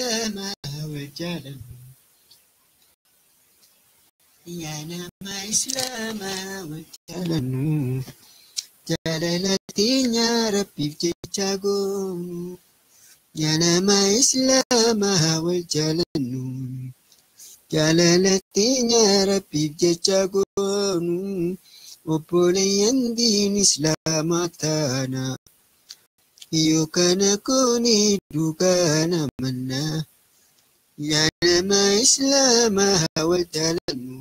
Islaamaa wal jaalannu. Yaa nama Islaamaa wal jaalannu. Jaalala teenya Rabbiif jecha goonu. Yaa nama Islaamaa wal jaalannu. Jaalala teenya Rabbiif jecha goonu. Obboleeyyan diin Islaamaa taana. Yoo kana goone dhugaan amanna. Yaa nama Islaamaa wal jaalannu.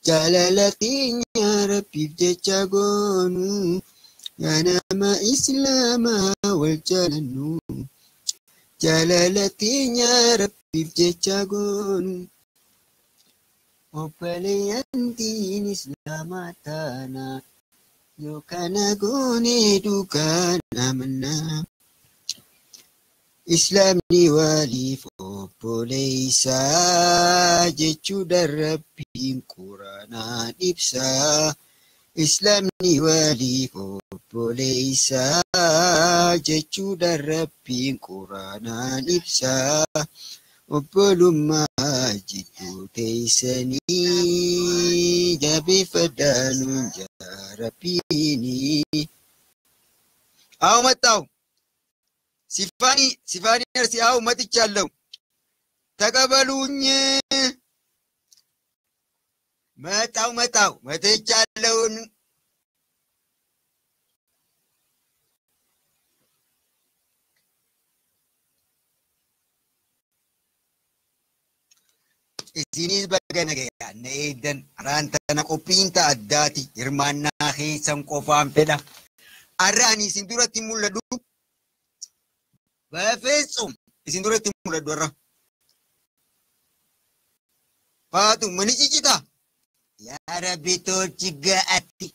Jaalala teenya Rabbiif jecha goonu. Yaa nama Islaamaa wal jaalannu. Jaalala teenya Rabbiif jecha goonu. Obboleeyyan diin Islaamaa taana. Yoo kana goone dhugaan amanna. Islaamni waliif obboleessa jechuudha Rabbiin Quraanaan ibsa. Islaamni waliif obboleessa jechuudha Rabbiin Quraanaan ibsa. Obbolummaa jidduu teessanii jabeeffadhaa nuun jaa Rabbiini. Haa መጣሁ ሲፋኒ ሲፋኒ እርሲ አው መጥቻለሁ። ተቀበሉኝ። መጣው መጣው መጥቻለሁ። Isinis baga nagayaan na eegdan araan tana qophiinta addaati hirmaannaa keessan qofaan fedha. Har'a ani isin duratti mul'adhu. በፍጹም isin duratti mul'adhu har'a. Faatu mani cicita. Yaa Rabbi tolchi ga'atti.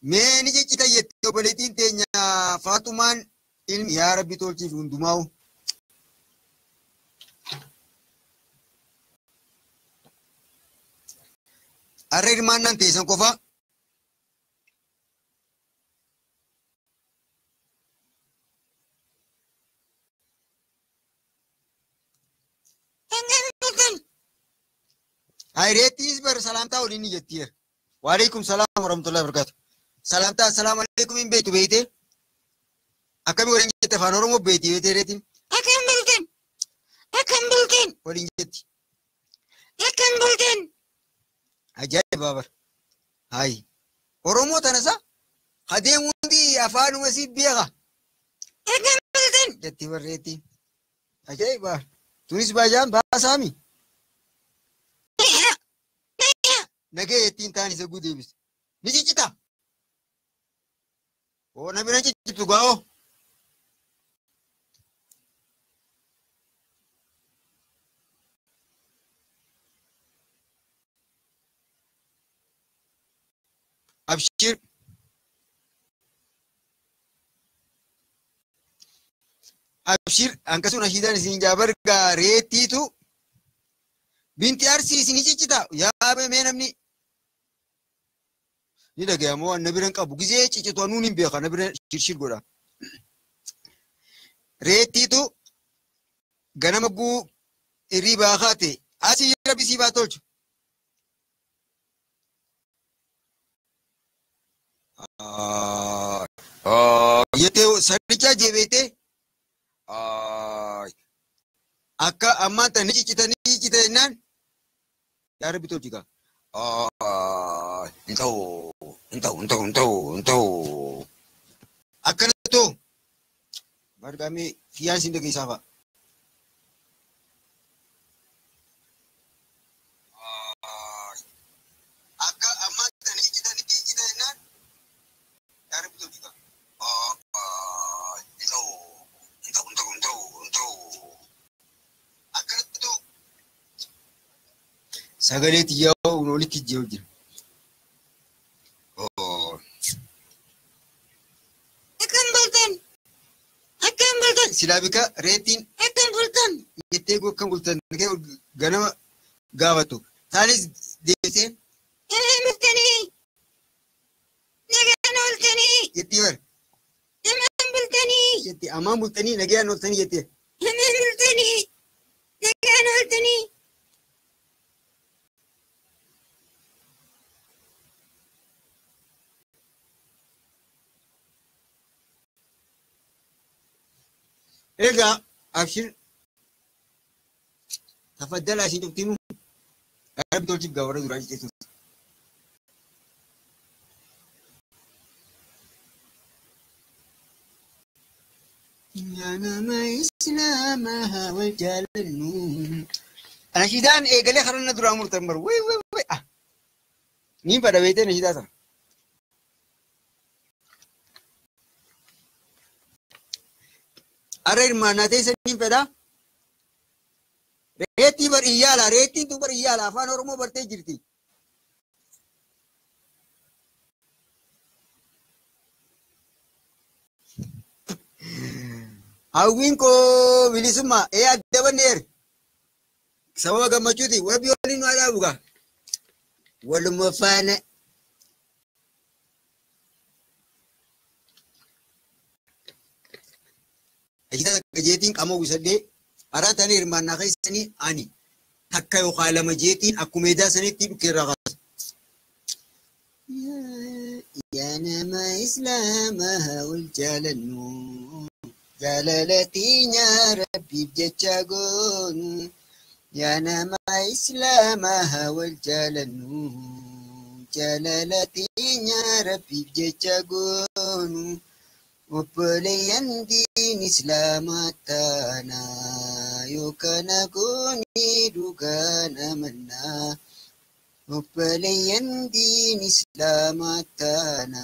Mee ni ciccita jettee obboleettiin teenya Faatumaan ilmi yaa Rabbi tolchiif hundumaa'u. Har'a hirmaannaan teessan qofaa. Hayreettiis bar salaamtaa waliin ni jettiyer. Waalaikum salaam warahmatullahi wabarakatuh. Salaamtaa assalaamu alaikum hin beektu beeyte. Akkami waliin jette afaan Oromoo beekti beeyte reetiin. Akkam bulteen? Akkam bulteen? Waliin jetti. Akkam bulteen? Ajaa'iba bar. Hayi. Oromoo tanasa kadeemu hundi afaanuma si beeka. Akkam bulteen? Jetti barreetti. Ajaa'iba. Tunis baajaan baasaami. Nagee ittiin ta'an isa guutuu deebiste. Ni ciccita. Oo na bira ciccittu gaa'oo. Abshir. Abshir akkasuma ashiidaan isin jaabar gaareettiitu binti arsii isin ciccita. Yaa mee namni ni dhagayamoo na biran qabu gizee ciccitu anuun hin beeka na bira shirshir godha. Reettiitu ganama guu hirribaa kaate asii rabbi sii baa tolchu. Jettee sarichaa jebeetee akka ammaan tana ni ciccita ni ciccita jennaan yaa rabbi tolchi gaa. Hin ta'u hin ta'u hin ta'u hin ta'u hin ta'u akkana ta'u bargaamee kiyyaan siin dhageessaa fa'a. Akka ammaan tana ni ciccita ni ciccita jennaan yaa rabbi tolchi gaa. Hin ta'u hin ta'u hin ta'u hin ta'u hin ta'u akkana ta'u. Sagalee xiyyaa olitti jiru jira. Akkam bultan? Akkam bultan? Silaa bika reettiin akkam bultan? Jettee akkam bultan ganama gaafatu. Taanis deebisee Nagaan bultanii? Nagaan ooltanii? Jettee bara. Amaan bultanii? Jettee amaan bultanii nagaan ooltanii jettee. Amaan laaltanii. Egaa abshir tafaddalaa isin cuftinuu rabbi tolchiif gaa warra duraa jechuudha. Yaa nama Islaamaa wal jaalannu. Nashiidaan eegalee karaa duraa murtan baru. Wai wai wai ah. Niin fadha beektee nashiidaa sana. Arra hirmaannaa teessa niin fedha. Reettii bar iyyaala reettiin tun bar iyyaala afaan Oromoo bartee jirti. Hawwiin koo bilisummaa ee adda banneer. Sababa gammachuuti rabbi waliin nu haa dhaabu gaa. Waluma faana. Nashiidaa takka jeetiin qaama uwwisadhee karaa tanii hirmaannaa keessanii ani takka yookaan lama jeetiin akkuma edaa sanitti dhukkeerraa kaasa. Yaa nama Islaamaa wal jaalannu jaalala teenya rabbiif jecha goonu. Yaa nama Islaamaa wal jaalannu jaalala teenya rabbiif jecha goonu. Obboleeyyan diin Islaamaa taana yoo kana goone dhugaan amannaa. Obboleeyyan diin Islaamaa taana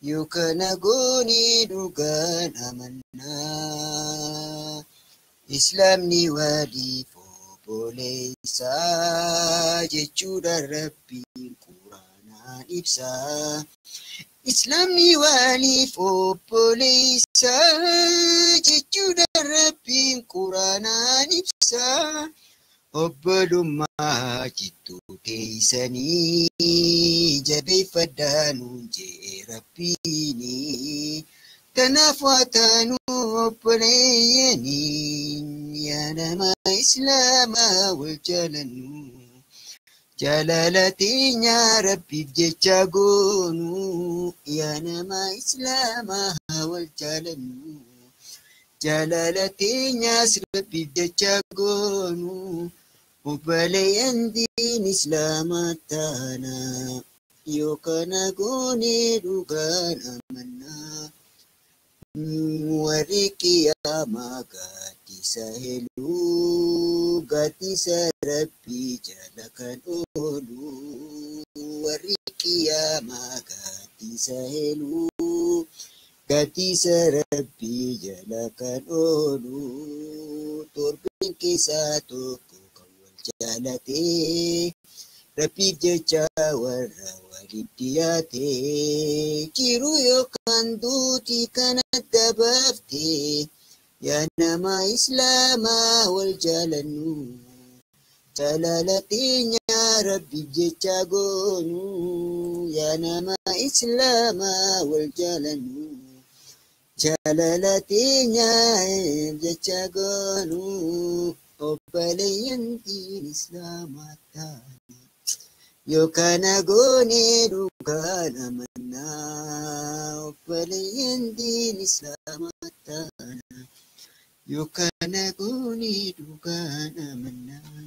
yoo kana goone dhugaan amannaa. Islaamni waliif obboleessaa jechuudha rabbiin quraanaan ibsaa. Islaamni waliif obboleessaa jechuudha rabbiin quraanaan ibsaa. Obbolummaa jidduu teessanii jabeeffadhaa nuun jee rabbiini. Kanaaf haa taanu obboleeyyanii yaa nama Islaamaa wal jaalannu. Jaalala teenya rabbiif jecha goonu yaa nama Islaamaa wal jaalannu. Jaalala teenyas rabbiif jecha goonu obboleeyyan diin Islaamaa taana yoo kana goone dhugaan amannaa. Warri qiyaamaa gaaddisa heluu gaaddisa rabbii jala kan oolu. Warri qiyaamaa gaaddisa heluu gaaddisa rabbii jala kan oolu. Torbeen keessaa tokko kan wal jaalatee rabbiif jecha warra waliif dhiyaatee jiru yookaan duuti kana dabaaftee yaa nama Islaamaa wal jaalannu. Jaalala teenya rabbiif jecha goonu yaa nama Islaamaa wal jaalannu. Jaalala teenya jecha goonu obboleeyyan diin Islaamaa taana. Yoo kana goone dhugaan amannaa obboleeyyan diin Islaamaa taana. Yoo kana goone dhugaan amannaa.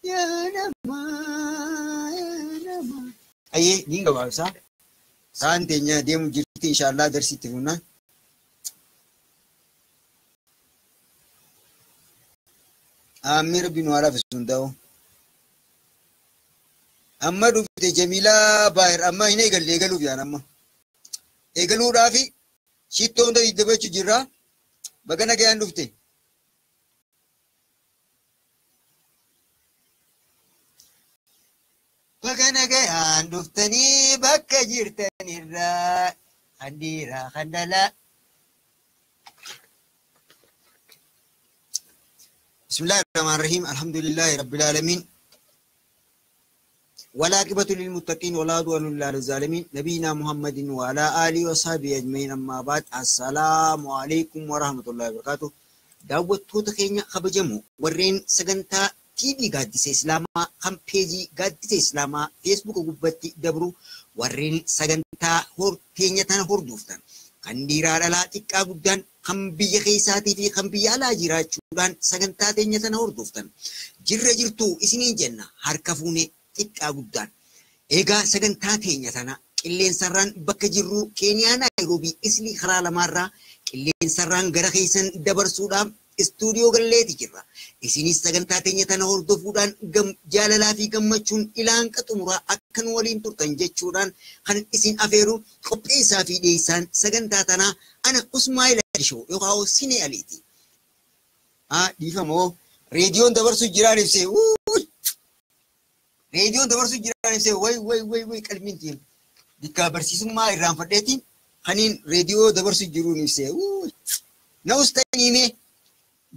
Yaa namaa yaa namaa. Ayyee niin gabaabsaa. Sa'aan teenya deemu jirti inshaallah darsiitti fufna. Aammii rabbi nu haa laafisu hundaa'u. Amma dhufte Jamiilaa Baahir amma hin eegalle eegaluuf yaan amma. Eegaluudhaafi shittoo hunda diddabachuu jirra. Baga nagayaan dhufte. Baga nagayaan dhuftanii bakka jirtanirraa kan dhiiraa kan dhalaa. بسم الله الرحمن الرحيم الحمد لله رب العالمين والعاقبة للمتقين ولا عدوان إلا على الظالمين نبينا محمد وعلى آله وصحبه أجمعين أما بعد السلام عليكم ورحمة الله وبركاته. Daawwattoota keenya kabajamoo warreen sagantaa TV Gaaddisa Islaamaa kan peejii Gaaddisa Islaamaa Feesbuuka gubbatti dabru warreen sagantaa teenya tana hordoftan kan dhiiraa dhalaa xiqqaa guddaan kan biyya keessaatii fi kan biyya alaa jiraachuudhaan sagantaa teenya tana hordoftan jirra jirtu isiniin jenna harka fuunee xiqqaa guddaan. Egaa sagantaa teenya tana qilleensarraan bakka jirru Keeniyaa Naayiroobii Islii karaa lamaarraa qilleensarraan gara keessan dabarsuudhaaf istuudiyoo galleeti jirra. Isinis sagantaa teenya tana hordofuudhaan jaalalaa fi gammachuun ilaanqa xumuraa akka nu waliin turtan jechuudhaan kan isin afeeru qopheessaa fi dhiyeessaan sagantaa tanaa ana Usmaa'il Alishoo yookaan Sinee Aliiti. Dhiifamoo reediyoon dabarsuu jiraan ibsee reediyoon dabarsuu jiraan ibsee way way way way qalbiin tiin bikka barsiisummaa irraanfadheetiin kaniin reediyoo dabarsuu jiruun ibsee na ustaanii mee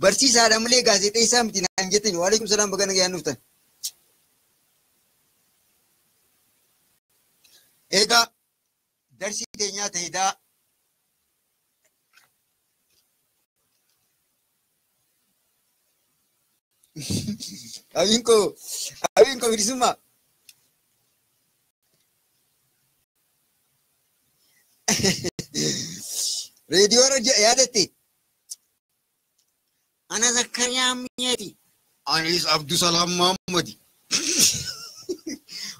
barsiisaadha malee gaazexeessaa miti naan jettani. Waalaikum salaam baga nagaan dhuftan. Egaa darsii teenyaa ta'edaa abiin koo bilisummaa. Reediyoo yaadatte. Ana Zakkariyaa Miyeeti. Anis Abdusalaam Muhammadi.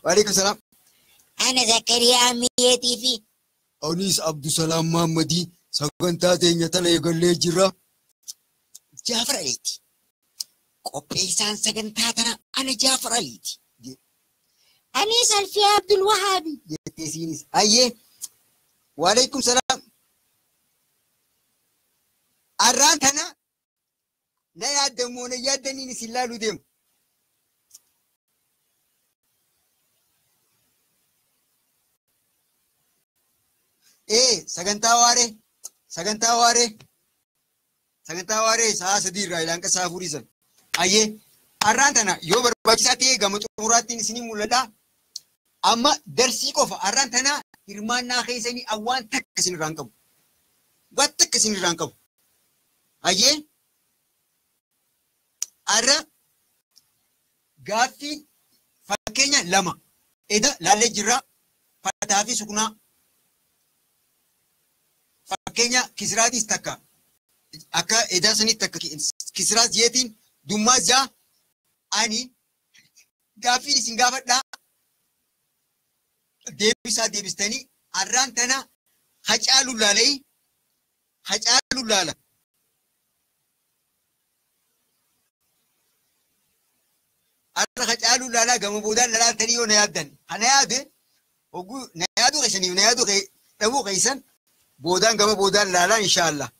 Waalaikum salaam. Ana Zakariyaa Miyeetii fi Anis Abdusalaam Muhammadi sagantaa teenya tana eegallee jirra. Jaafar Aliiti. Qopheessaan sagantaa tana ana Jaafar Aliiti. Anis Alfiyaa Abdul Wahaabi. Jettee siinis. Ayyee. Waalaikum salaam. Arraan tana na yaaddamoo na yaaddaniin isin laaluu deemu. Ee sagantaa waaree sa'a 3 irraa ilaan sa'a 4 san. Ayyee arraan tana yoo barbaachisaa ta'e gama xumuraattiin isinii mul'ata. Amma darsii qofa arraan tana hirmaannaa keessanii awwaan takka isin irraan qabu. Waan takka isin irraan qabu. Ayyee arra gaaffii fakkeenya lama eda laallee jirra fataa fi suknaa. Fakkeenya kisraatis takka akka edaa sanitti takka kisraas jeetiin dummaa jaa ani gaaffii isin gaafadhaa deebisaa deebistanii arraan tana hacaalu laalai hacaalu laala. Arra hacaalu laalaa gama boodaan laaltanii yoo na yaaddan kana yaade hogguu na yaaduu keessaniif na yaaduu dhabuu keessan boodaan gama boodaan laalaa inshaallah.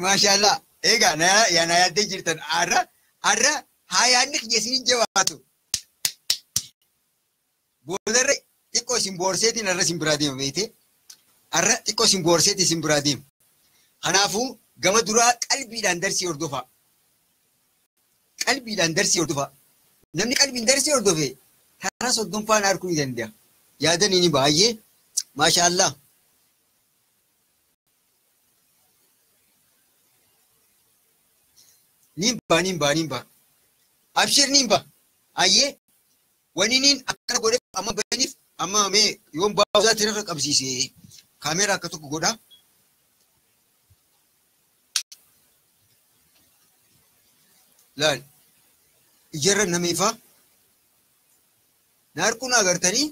Maashaallah. Egaa na yaaddee jirtan arra arra haa yaadni kiyya isin jabaatu. Boodarra xiqqoo isin boorseetiin arra isin biraa deema beekte. Arra xiqqoo isin boorseetiin isin biraa deema. Kanaafuu gama duraa qalbiidhaan darsii hordofaa. Qalbiidhaan darsii hordofaa. Namni qalbiin darsii hordofe karaa soddomfaan arguu ni danda'a. Yaadanii ni baay'ee. Maashaallah. Nin ba nin ba nin ba. Abshir nin ba. Ayyee wani nin akkana godhe amma baniif amma mee yoon baawuzaatti irra qabsiise kaameeraa akka tokko godha. Laal ijarra nameefa na harkuun agartanii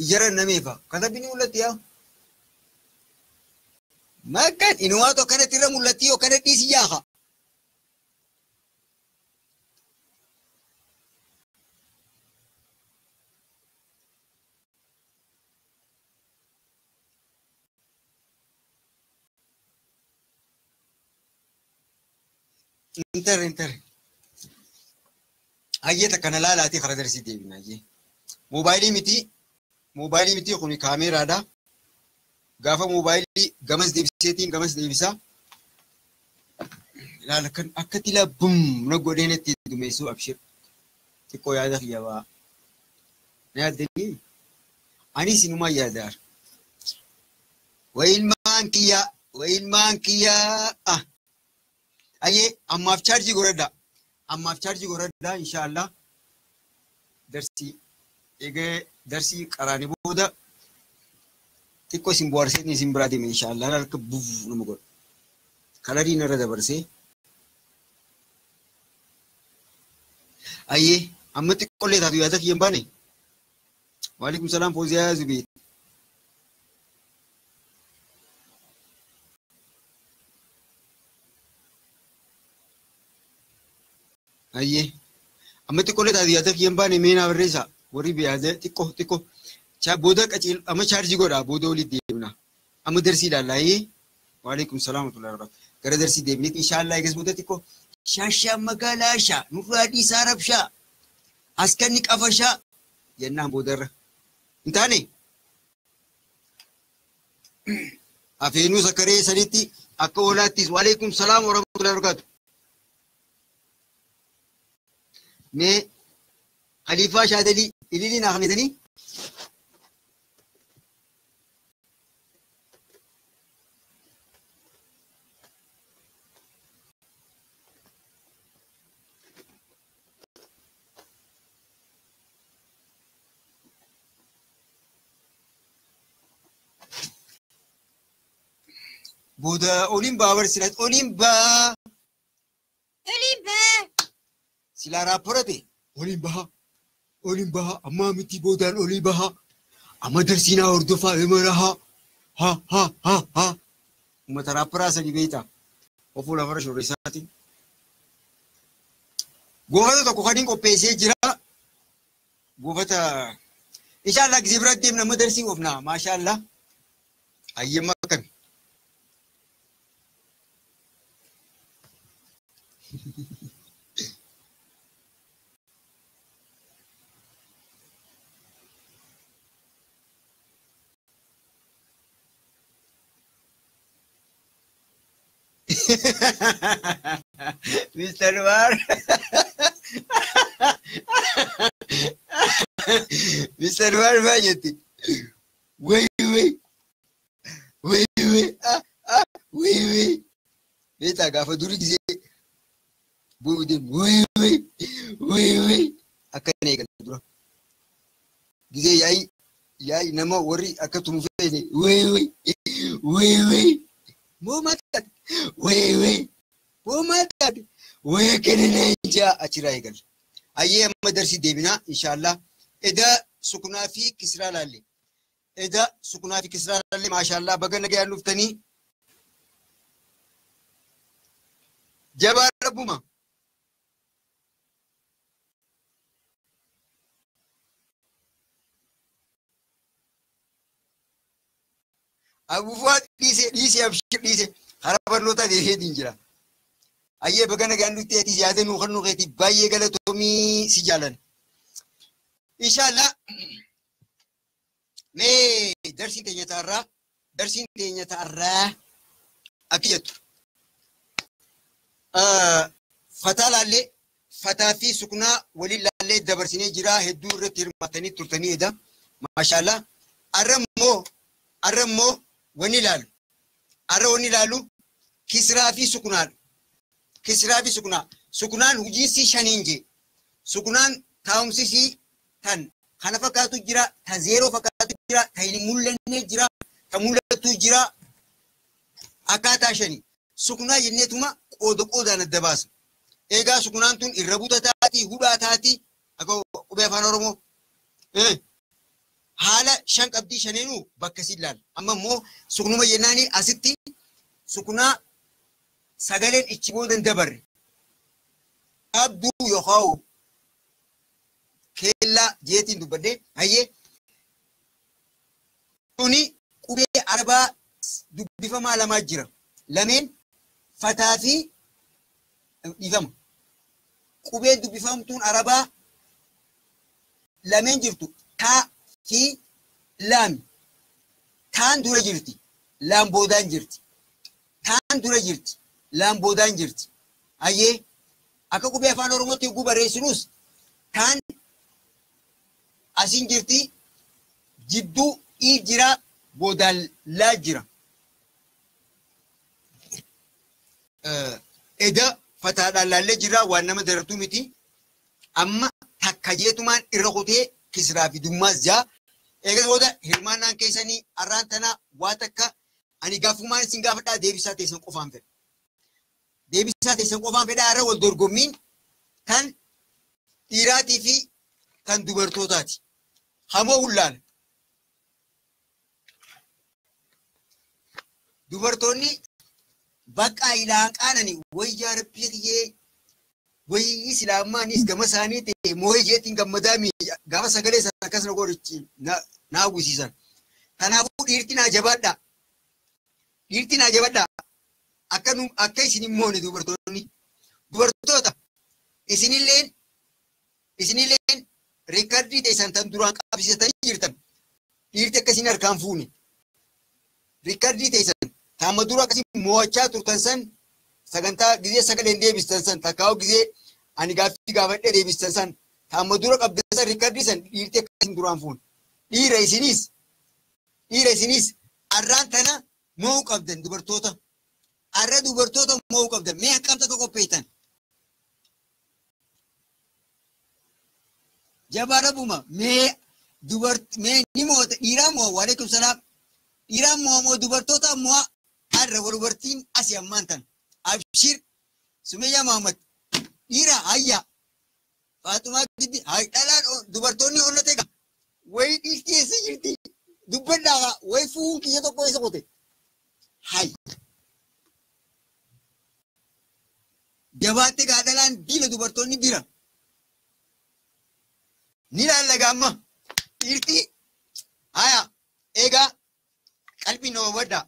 ijarra nameefa katabbi ni mul'atti yaa. Makkan inumaatu akkanatti irra mul'atti yoo kana dhiisi yaaqa. Intarre intarre. Ayyee takka na laalaatii karaa darsii deebina ayyee. Moobaayilii miti kuni kaameeraadha. Gaafa moobaayilii gamas deebiseetiin gamas deebisaa. Ilaala kan akkatti ilaa bum na godheen itti dumeessuu abshir. Xiqqoo yaada kiyya ba'a. Na yaaddanii? Anis inuma yaadaar. Wayilmaan kiyyaa wayilmaan kiyyaa. Ayyee ammaaf chaarjii godhadhaa. Ammaaf chaarjii godhadhaa inshaallah. Darsii eegee darsii qaraanii booda xiqqoo isin bohaarsee isin biraa deeme inshaallah harka buuf nama godha. Kalariin irra dabarsee. Ayyee amma xiqqoollee taatu yaada kiyya hin baane. Waalaikum salaam Fooziyaa Zubeer. Ayyee amma xiqqoollee taatu yaada kiyya hin baane mee naa barreessaa warri yaada xiqqoo xiqqoo booda qaciil amma chaarjii godhaa booda olitti deemna amma darsii ilaalla ayyee waalaikum salaam wa rahmatullahi wa barakatuh gara darsii deemneeti inshaallah eegas booda xiqqoo shaashaa magaalaa shaa nurraa dhiisaa rabshaa askanni qafashaa jennaan boodarra hin taane afeenuu sakkaree sanitti akka oolaattis waalaikum salaam wa rahmatullahi wa barakatuh. Mee Khaliifaa Shaadalii ililii naa kennitanii booda oliin baa barsiisaa oliin baa. Oliin baa. Silaa raapporate oliin baha oliin baha ammaa miti boodaan olii baha amma darsiinaa hordofaa imala ha ha ha ha ha uummata raapporaa sanii beektaa ofuu lafarra shorreessaatiin. Goofata tokko kan hin qopheessee jira goofata inshaallah gisee biratti deemna amma darsii oofna maashaallah ayyemma akkami. Mr. War. Mr. War baay'eetti. Wai wai. Wai wai. Ah ah wai wai. Beektaa gaafa durii gisee bu'uu deemu wai wai wai wai akkana eegala dura. Gisee yaa'i yaa'i nama warri akka tumu feene wai wai wai wai. Moo maal taate? Wai wai. Moo maal taate? Wai kenninee jaa achirraa eegala. Ayyee amma darsii deebinaa inshaallah. Edaa sukunaa fi kisraa laalle. Edaa sukunaa fi kisraa laalle maashaallah baga nagayaan dhuftanii. Jabaa rabbuma. Abufuwaat dhiise dhiise abshir dhiise karaa barnootaa deebi'eetiin jira. Ayyee baga nagaan dhuftee ati yaada nuu kennuu keetiif baay'ee galatoomii si jaalan. Inshaallah mee darsiin teenya ta'arraa darsiin teenya ta'arraa akka jettu. Fataa laallee fataa fi sukunaa waliin laallee dabarsinee jira hedduu irratti hirmaattanii turtanii edha. Maashaallah. Arra immoo wanni ilaalu. Arra wanni ilaalu kisraa fi sukunaadha. Kisraa fi sukunaa. Sukunaan hojiinsi shaniin jee. Sukunaan taa'umsisii tan kana fakkaatu jira, tan zeeroo fakkaatu jira, tan hin mul'anne jira, tan mul'attu jira. Akkaataa shani. Sukunaa jenneetuma qooda qoodaan adda baasa. Egaa sukunaan tun irra buta taati, hudhaa taati, akka qubee afaan Oromoo. Haala shan qabdii shaneenuu bakka si ilaala. Amma immoo sukunuma jennaani asitti sukunaa sagaleen ichi boodan dabarre. Abduu yookaan keellaa jeetiin dubbadhee hayyee tuni qubee arabaa dubbifamaa lamaa jira. Lameen fataa fi dhiifama. Qubeen dubbifamtuun arabaa lameen jirtu taa fi laami. Taan dura jirti, laam boodaan jirti. Taan dura jirti, laam boodaan jirti. Hayyee akka qubee afaan Oromootti yogguu barreessinus taan asiin jirti, Jidduu ii jira boodaan laa jira. Eda fataadhaan laallee jira waan nama darartuu miti. Amma takka jeetumaan irra kutee kisraa fi dummaas jaa. Eegas booda hirmaannaan keessanii arraan tanaa waa takka ani gaafumaan isin gaafadhaa deebisaa teessan qofaan fedha. Deebisaa teessan qofaan fedha har'a wal dorgommiin kan dhiiraatii fi kan dubartootaati. Hamoo hullaala. Dubartoonni bakka ilaan qaanani wayyaa rabbii kiyyee wayii islaamaanis gama isaanii ta'e moo'ee jeetiin gammadaa gaafa sagalee sana akkas na godhichi na hawwisiisan. Kanaafuu dhiirti naa jabaadhaa. Dhiirti naa jabaadhaa. Akka nu akka isin hin moone dubartoonni. Dubartoota isinilleen riikardii teessan tan duraan qabsiisatanii jirtan. Dhiirti akka isin harkaan fuune. Riikardii teessan taama dura akkasii mo'achaa turtan san sagantaa gizee sagaleen deebistan san takkaa'u gizee ani gaaffii gaafadhee deebistan san taama dura qabdan san riikardii san dhiirti akka isin duraan fuune. Dhiira isinis arraan tana mo'uu qabdan dubartoota. Arra dubartoota mo'uu qabdan mee akkam takka qopheessan. Jabaa rabbuma mee mee ni mo'ata dhiiraa mo'a waalaikum salaam. Dhiiraa mo'a moo dubartoota mo'a arra dubartiin asii ammaan tan. Abshir Sumayyaa Muhammad dhiira hayya Faatumaa Giddi dhalaan dubartoonni onnate egaa wayi dhiirti eessa jirti dubbadhaa wayi fuun kiyya tokko eessa qote hay jabaatte gaa dhalaan diila dubartoonni bira ni laalla amma dhiirti haya egaa qalbii nama baddaa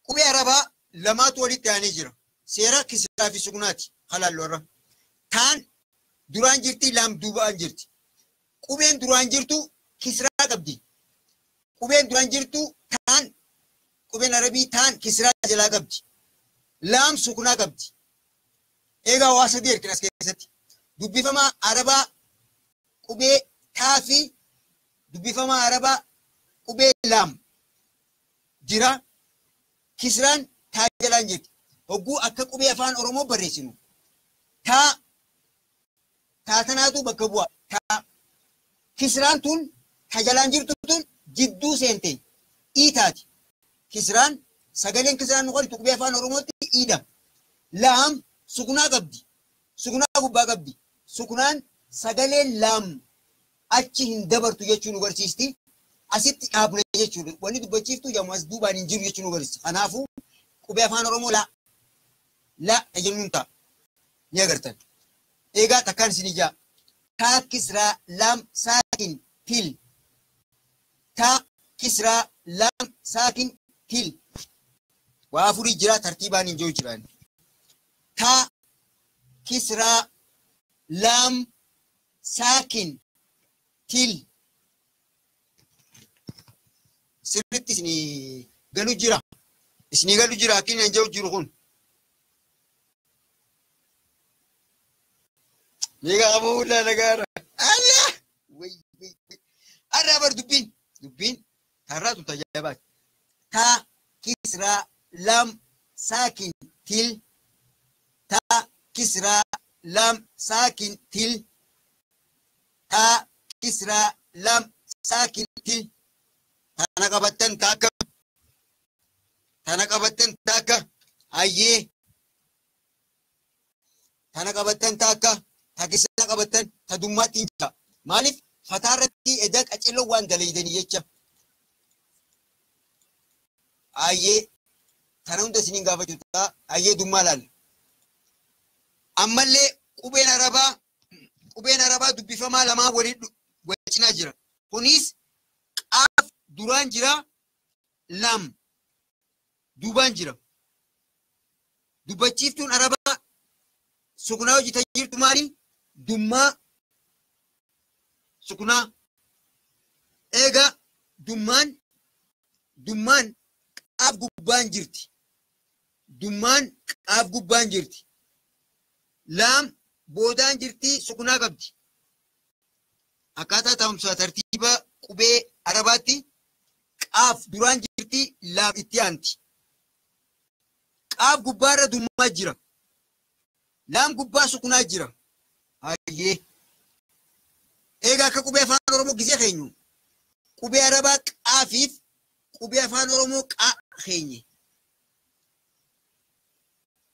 qubee arabaa lamaatu walitti aanee jira. Seera kisraa fi sukunaati halaallu irra. Taan duraan jirti laam duubaan jirti. Qubeen duraan jirtu kisraa qabdi. Qubeen duraan jirtu taan qubeen arabii taan kisraa jalaa qabdi. Laam sukunaa qabdi. Egaa waa sadii ergina as keessatti. Dubbifamaa arabaa qubee taa fi dubbifamaa arabaa qubee laam jira. Kisraan taa jalaan jirti. Hogguu akka qubee afaan Oromoo barreessinu. Taa tanaatu bakka bu'a. Taa kisraan tun ta jalaan jirtu tun jidduu seente iitaati. Kisraan sagaleen kisraan nu qortu qubee afaan Oromootti iidha. Laam sukunaa qabdi. Sukunaa gubbaa qabdi. Sukunaan sagaleen laam achi hin dabartu jechuu nu barsiisti. Asitti dhaabne jechuudha. Wanni dubbachiiftu yemmuu as duubaan hin jiru jechuu nu barsiisa. Kanaafuu qubee afaan Oromoo la la jennuun ta'a. Ni agartan. Egaa takkaan isin ijaa. Taa kisraa laam saakin til. Taa kisraa laam saakin til. Waa afurii jira tartiibaan hin jiru jiraan. Taa kisraa laam saakin til. Sirriitti isinii galu jira. Isinii galu jira akkin hin jiru jiru kun. Meeqa qabuu laalagaara. Allah! Arraa bar dubbiin. Dubbiin tarraa tun tajaajilaati. Taa kisraa laam saakin til. Taa kisraa laam saakin til. Taa kisraa laam saakin til. Tana qabattan taakka. Tana qabattan taakka. Hayyee. Tana qabattan taakka. Ta kisraa qabattan ta dummaatti hin jira. Maaliif fataa irratti edaa qaceloo waan dalaydanii jecha. Hayyee. Tana hunda isiniin gaafachuu ta'a. Hayyee dummaa laalla. Ammallee qubeen arabaa dubbifamaa lamaa waliin wal cinaa jira. Kunis qaaf duraan jira, lam duubaan jira. Dubbachiiftuun arabaa sukunaa hojjetaa jirtu maali? Dummaa sukunaa. Egaa dummaan qaaf gubbaan jirti. Dummaan qaaf gubbaan jirti. Laam boodaan jirti sukunaa qabdi. Akkaataa taa'umsaa tartiiba Qubee Arabaatti qaaf duraan jirti, laam itti aanti. Qaaf gubbaarra dummaa jira. Laam gubbaa sukunaa jira. Hayyee. Egaa akka qubee afaan Oromoo gisee keenyu qubee Arabaa qaafiif qubee afaan Oromoo qaa keenye.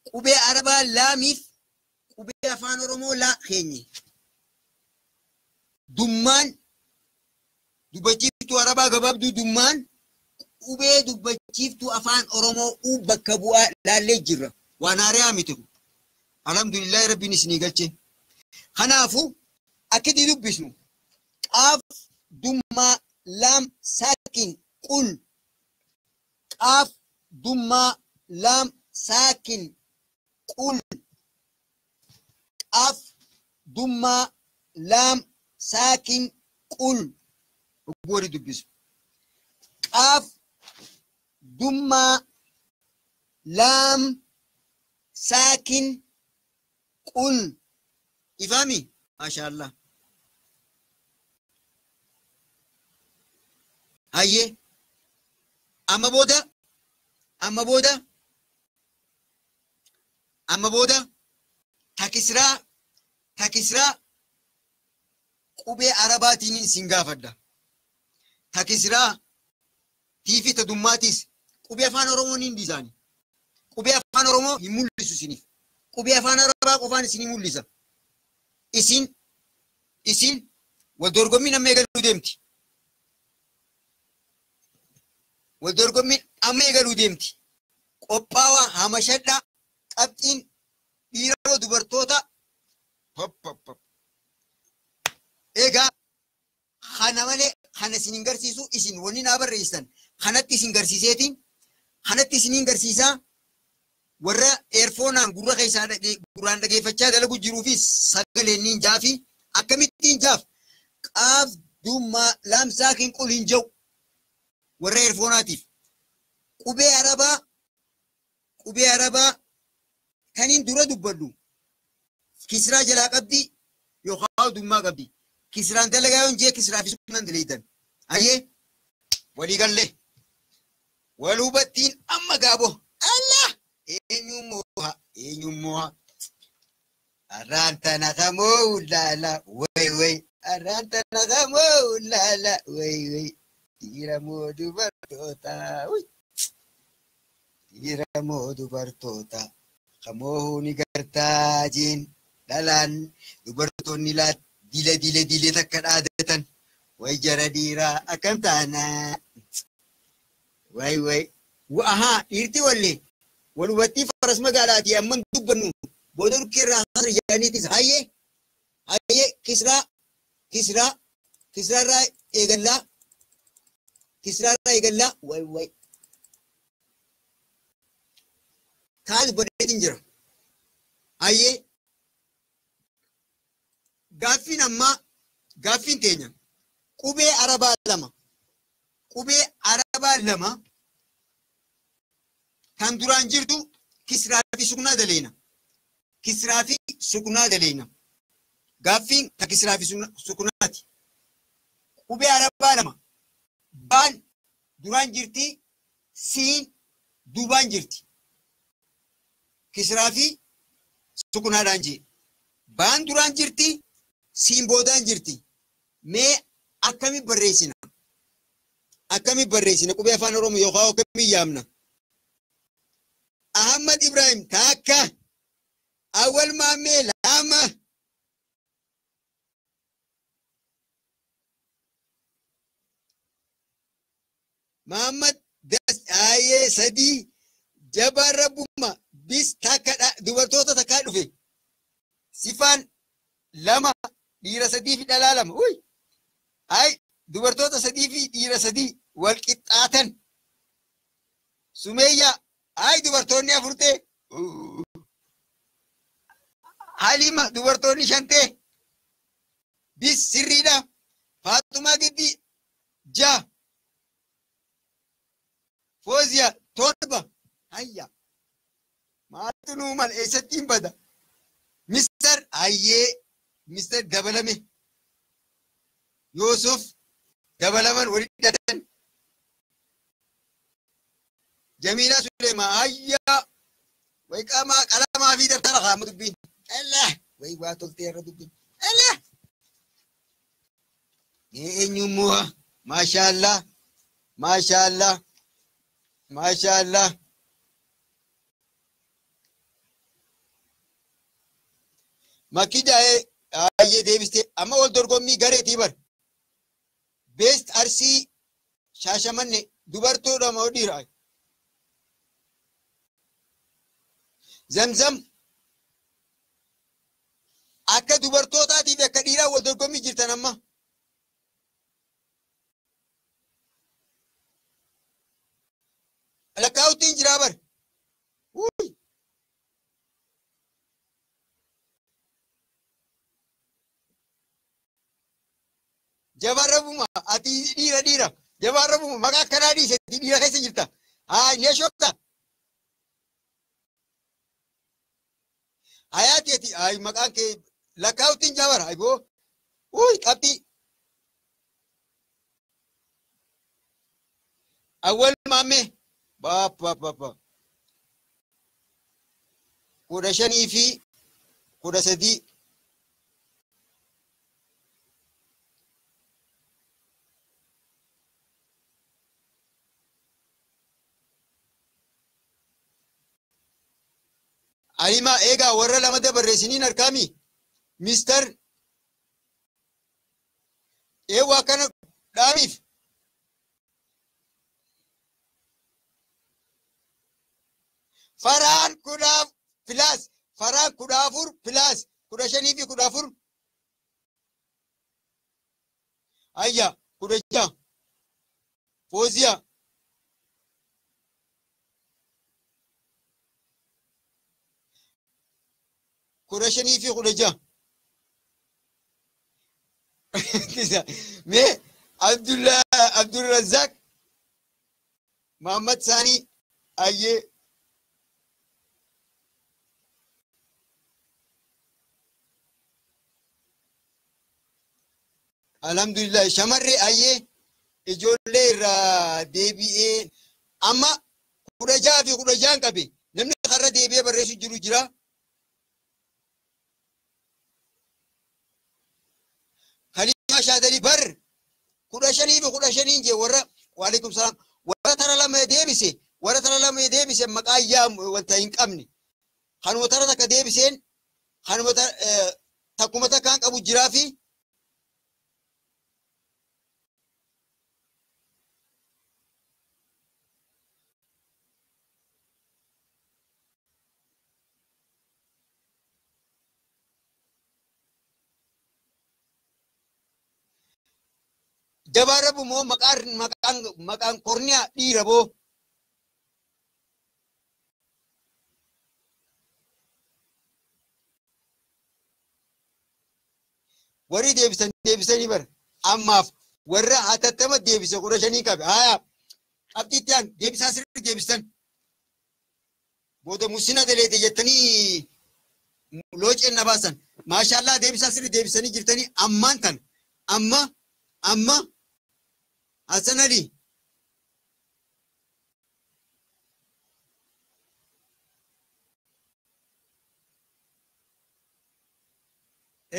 Qubee Arabaa laamiif qubee afaan Oromoo laa keenye. Dummaan dubbachiiftuu Arabaa gabaabduu dummaan qubee dubbachiiftuu afaan Oromoo uu bakka bu'aa laallee jirra. Waan haaraa miti kun. Alhamdulillahi rabbiin isinii galche. Kanaafuu akkitti dubbisnu qaaf dummaa laam saakin qul, qaaf dummaa laam saakin qul, qaaf dummaa laam saakin qul goori dubbisu. Qaaf dummaa laam saakin qul. Ifaami? Maashaallah. Hayyee. Amma booda amma booda amma booda takisraa qubee Arabaatiin isin gaafadha. Takisraa tiifi tadummaatiis qubee afaan Oromoo ni dhiisaani. Qubee afaan Oromoo hin mul'isu isiniif. Qubee afaan Arabaa qofaan isinii mul'isa. Isin wal dorgommiin amma eegaluu deemti. Wal dorgommiin amma eegaluu deemti. Qophaawaa hamashadhaa qabxiin dhiiroo dubartoota. Egaa kana malee kana isin hin garsiisu, isin wanni naa barreessan kanatti isin garsiiseetiin kanatti isin hin garsiisaa. Warra eerfoonaan gurra keessaa gurraan dhageeffachaa dalagu jiruu fi sagaleen niin jaafi akkamittiin jaaf qaaf dummaa laam saakin qul hin jau. Warra eerfoonaatiif qubee Arabaa kaniin dura dubbadhu kisraa jalaa qabdi yookaan dummaa qabdi. Kisraan dalagaa yoon jee kisraa fi sukunan daleeydan. Hayyee walii gallee wal hubattiin amma gaabo Allah eenyummoo arraan tana kamoo laala way way arraan tana kamoo laala way way dhiira moo dubartoota dhiira moo dubartoota kamoo ni gartaa jeen dhalaan dubartoonni laa dile dile dile takka dhaadatan way jara dhiiraa akkam taanaa way way ahaa dhiirti wallee wal hubattii faras magaalaatii amman dubbannu booda dhukkeerraa hasra jedhaniitis hayyee hayyee kisraa kisraa kisraarraa eegallaa kisraarraa eegallaa way way taa dubbadheetiin jira. Hayyee gaaffiin ammaa gaaffiin teenya qubee Arabaa lama qubee Arabaa lama kan duraan jirtu kisraa fi suknaa daleena. Kisraa fi suknaa daleena. Gaaffiin ta kisraa fi suknaati. Qubee Arabaa lama baan duraan jirti, siin duubaan jirti. Kisraa fi suknaadhaan jee. Baan duraan jirti, siin boodaan jirti. Mee akkami barreessina? Akkami barreessina? Qubee afaan Oromoo yookaan akkamii yaamna? Ahmad Ibrahim takka, Awwal Maammee lama, Muhammad Ayyee sadii, Jabaan Rabbummaa bis takka dubartoota takkaa dhufe. Sifaan lama dhiira sadii fi dhalaa lama. Uy! Ay dubartoota sadii fi dhiira sadii wal qixxaatan. Sumeeyyaa ay dubartoonni afur ta'e. Halima dubartoonni shan ta'e. Bis sirriidha. Faaxumaa Giddii 6. Fooziyaa 7. Hayya. Maaltu nuu mala eessatti hin bada? Mister Ayyee Mister dabalame. Yoosuf Dabalaman walitti hidhatan. Jamiilaa Suleemaa hayyaa way qaamaa qalamaa fi dabtara qaama dubbiin. Allah way waa toltee irra dubbiin. Allah. Eenyummoo maashaallah maashaallah maashaallah. Makkii daa'ee baay'ee deebistee amma wal dorgommii gareetii bar. Beest Arsii Shaashamanne dubartoodha moo dhiira? Zamzam akka dubartootaatiif akka dhiiraa wal dorgommii jirtan amma. Lakkaa'uutiin jiraa bar. Jabaarrabuma ati dhiira dhiira jabaarrabuma maqaa akkanaa dhiise dhiira keessa jirta. Haa ni shoota. Hayaati ati ay maqaan kee lakkaa'uutiin jabara ayboo. Uy qabxii. Awwal maammee. Baap. 15 fi 13. Alima eegaa warra lama dabarreessiniin harkaami. Mister eewwaa kana dhaamiif. Faraan 10 filaas faraan 14 filaas 15 fi 14. Ayya 16. Fooziyaa. 15 fi 16. Mee Abdullah Abdulrazak Muhammad Sani ayyee Alhamdulillah shamarree ayyee ijoollee irraa deebi'ee amma 16 fi 16 qabe namni karra deebi'ee barreessu jiru jira. Khalifa Shaadali bar 15 fi 15 jee warra waalaikum salaam warra tara lama deebise warra tara lama deebise maqaa yaa wanta hin qabne kanuma tara takka deebiseen kanuma takkuma takkaan qabu jiraa fi Jabaarrabu moo maqaan korniyaa dhiira boo. Warri deebisan deebisanii bara ammaaf warra hatattama deebise 15 qabe haya qabxiitti aan deebisaa sirrii deebisan booda musina daleete jettanii looceen na baasan maashaallah deebisaa sirrii deebisanii jirtanii ammaan tan amma amma Hasan Ali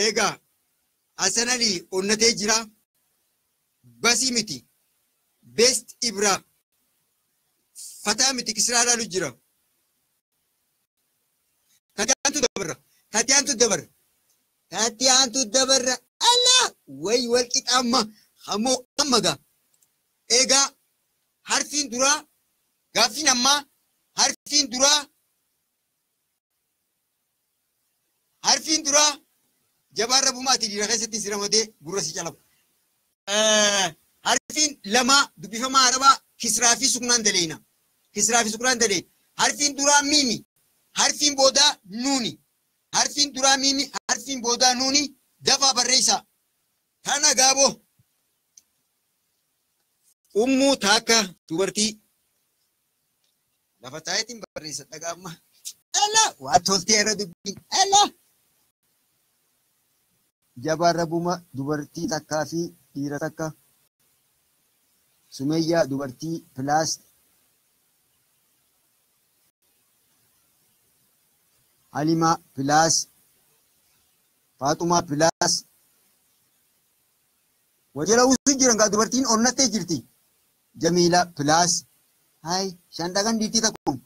eegaa Hasan Ali onnatee jira basii miti Best Ibra fataa miti Kisraa laalu jira Tatiyaantu dabarra Tatiyaantu dabarra Tatiyaantu dabarra Allah way wal qixaamma hamoo amma gaa eegaa harfiin duraa gaaffiin ammaa harfiin duraa jabaarra bumaati dhiira keessatti si ramadee gurra si calabu. Harfiin lama dubbifamaa arabaa kisraa fi suknaan daleena. Kisraa fi suknaan daleena. Harfiin duraa miimi. Harfiin boodaa nuuni. Harfiin duraa miimi. Harfiin boodaa nuuni. Dafaa barreessaa. Tana gaaboo. Ummuu taakka dubartii. Lafa taayetiin barreessa dhagaa amma. Ala waa toltee irra dubbiin. Ala. Jabaarra buma dubartii takkaa fi dhiira takka. Sumayyaa dubartii pilaas Halimaa pilaas Faaxumaa pilaas wajjira uwwisu jiran gaa dubartiin onnattee jirti. Jamiila pilaas hay shan dhagan dhiirtii takkum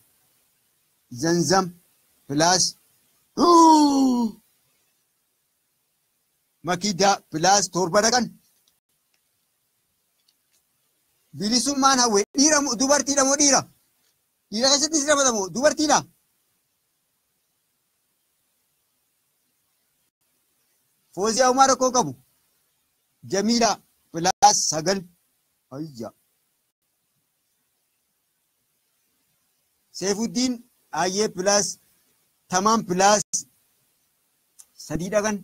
Zanzam pilaas Makidaa pilaas 7 dhaqan. Bilisummaan hawwee dhiira dubartiidha moo dhiira? Dhiira keessatti si ramadamu dubartiidha. Fooziyaa Umaa rakkoo qabu. Jamiila pilaas 9. Ayya. Seefuddiin Ayyee pilaas Tamaam pilaas 3 dhaqan.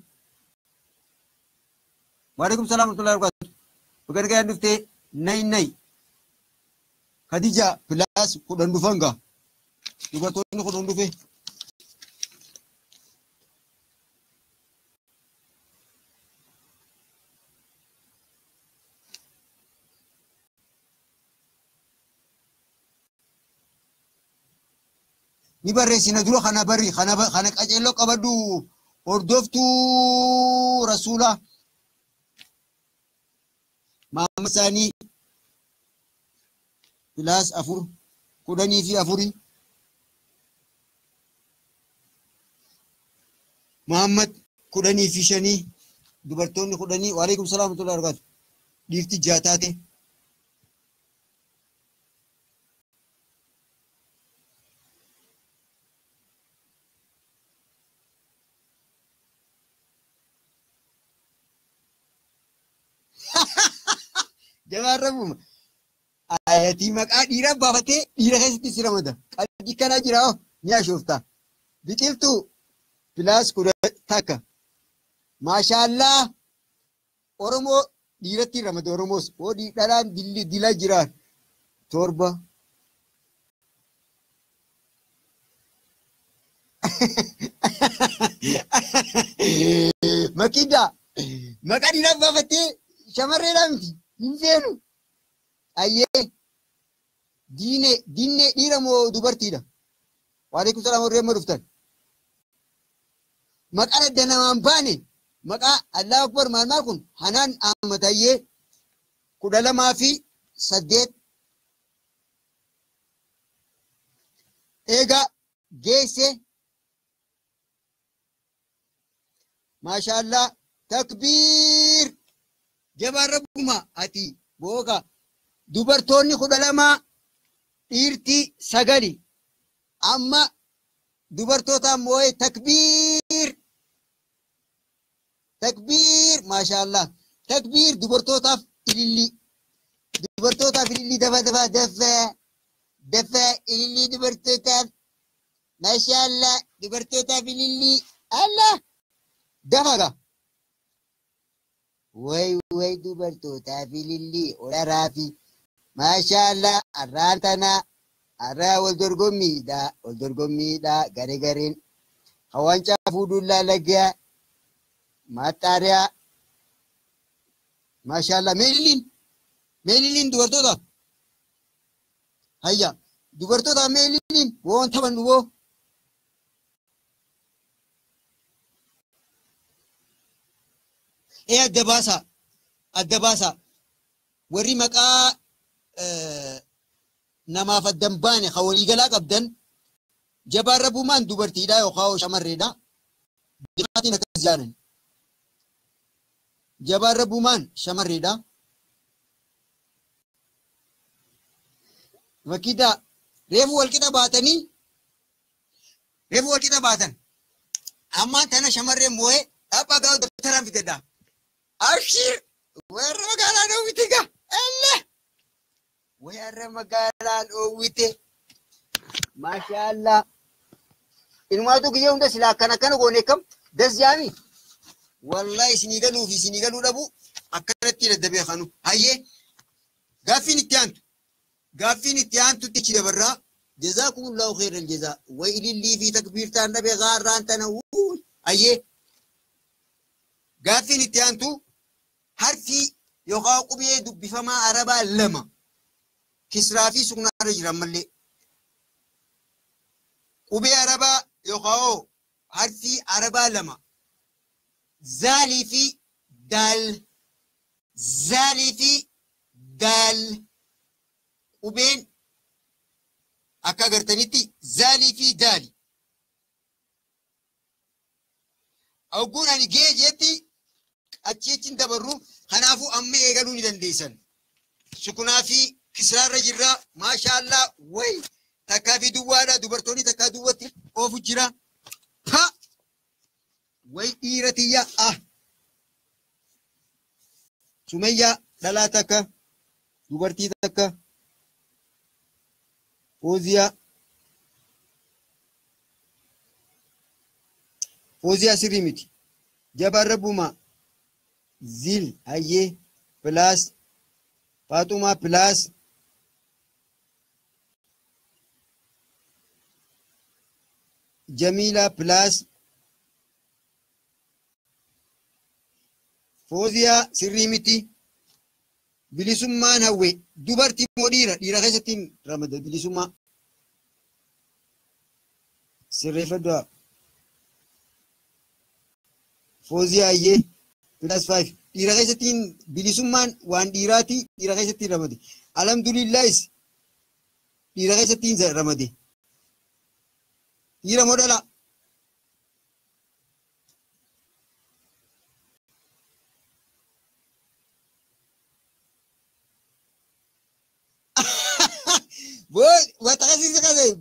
Waalaikum salaam warahmatullahi wabarakatuh. Baga dhuftee nay nay. Khadija pilaas 10 dhufan gaa. Dubartoonni 10 dhufe. Ni barreessina dura kana barri kana qaceelloo qabadhu hordoftuu rasuula. Maama isaanii pilaas 4 10 fi 4. Muhammad 10 fi 5 dubartoonni 10. Waalaikum salaam warahmatullahi wabarakatuh. Dhiirti 6 taate. Jabaan rabbuma. Ayatii maqaa dhiiraa baafatee dhiira keessatti si ramada. Qalbii kanaa jira hoo ni ashoofta. Biqiltuu pilaas 11. Maashaallaa Oromoo dhiiratti ramada Oromoos. Hoo dhalaan dila jira 7. Makidaa maqaa dhiiraa baafatee shamarreedhaa miti. Hin feenu. Ayyee diinee dhiira moo dubartiidha? Waalaikum salaam warri amma dhuftan. Maqaan adda namaan baane maqaa Allahu Akbar maal maal kun Hanaan Ahmad ayyee 12 fi 8. Egaa geesse maashaallaa takbiir. Jabaan rabbuma ati booka dubartoonni 12 dhiirti 9. Amma dubartoota moo'ee takbiir takbiir maashaallaa takbiir dubartootaaf ilillii dubartootaaf ilillii dafa dafa dafa dafa ilillii dubartootaaf maashaallaa dubartootaaf ilillii Allah dafa gaa. Way way dubartootaaf ilillii olaraafi maashaallaa arraan tanaa arraa wal dorgommiidha garee gareen hawaancaa fuudhullaa lagaa maaxaariyaa maashaallaa meeliliin dubartootaaf hayya dubartootaaf meeliliin woon taphannu boo. Adda baasaa adda baasaa warri maqaa namaaf addan baane kan waliigalaa qabdan jabaan rabbumaan dubartiidha yookaan shamarreedha. Biraatiin akkas jaalan. Jabaan rabbumaan shamarreedha. Fakkiidhaa reefu walqixa baatanii reefu walqixa baatan. Ammaan tana shamarreen moo'ee dhaphaa gaa'u dabtaraan fidadha. Abshir warra magaalaa dhoowwite gaa elle warra magaalaa dhoowwite maashaallaa Ilmaatu kiyya hunda silaa akkana akkana goone kam das jaami wallahi isinii galuu fi isinii galuu dhabu akkanatti daddabee kanu hayyee gaaffiin itti aantu gaaffiin itti aantutti ichi dabarraa jazaakumullahu khairal jazaa way ilillii fi takbiirtaan dhabe gaarraan tana hayyee gaaffiin itti aantu harfii yookaan qubee dubbifamaa arabaa lama Kisraa fi suknaarra jira ammallee. Qubee Arabaa yookaan harfii Arabaa lama. Zaalii fi daal. Zaalii fi daal. Qubeen akka agartanitti zaalii fi daali. Ogguun ani gee jeetti achi achiin dabarru kanaafuu amma eegaluu ni dandeessan. Sukunaa fi kisraarra jirra maashaallaa wayi takkaa fi duwwaadha dubartoonni takkaa duwwatti oofu jira. Pa! Wayi dhiira tiyya ah! Sumayyaa dhalaa takka dubartii takka Fooziyaa Fooziyaa sirrii miti. Jabaan Rabbumaa Zil hayyee pilaas Faaxumaa pilaas Jamiilaa pilaas Fooziyaa sirrii miti. Bilisummaan hawwe dubartii moo dhiira? Dhiira keessatti ramada bilisummaa. Sirreeffadhaa. Fooziyaa hayyee pilaas 5. Dhiira keessatti bilisummaan waan dhiiraati dhiira keessatti ramade. Alhamdulillaahis dhiira keessatti ramade. Dhiira moo dhalaa? Wata kase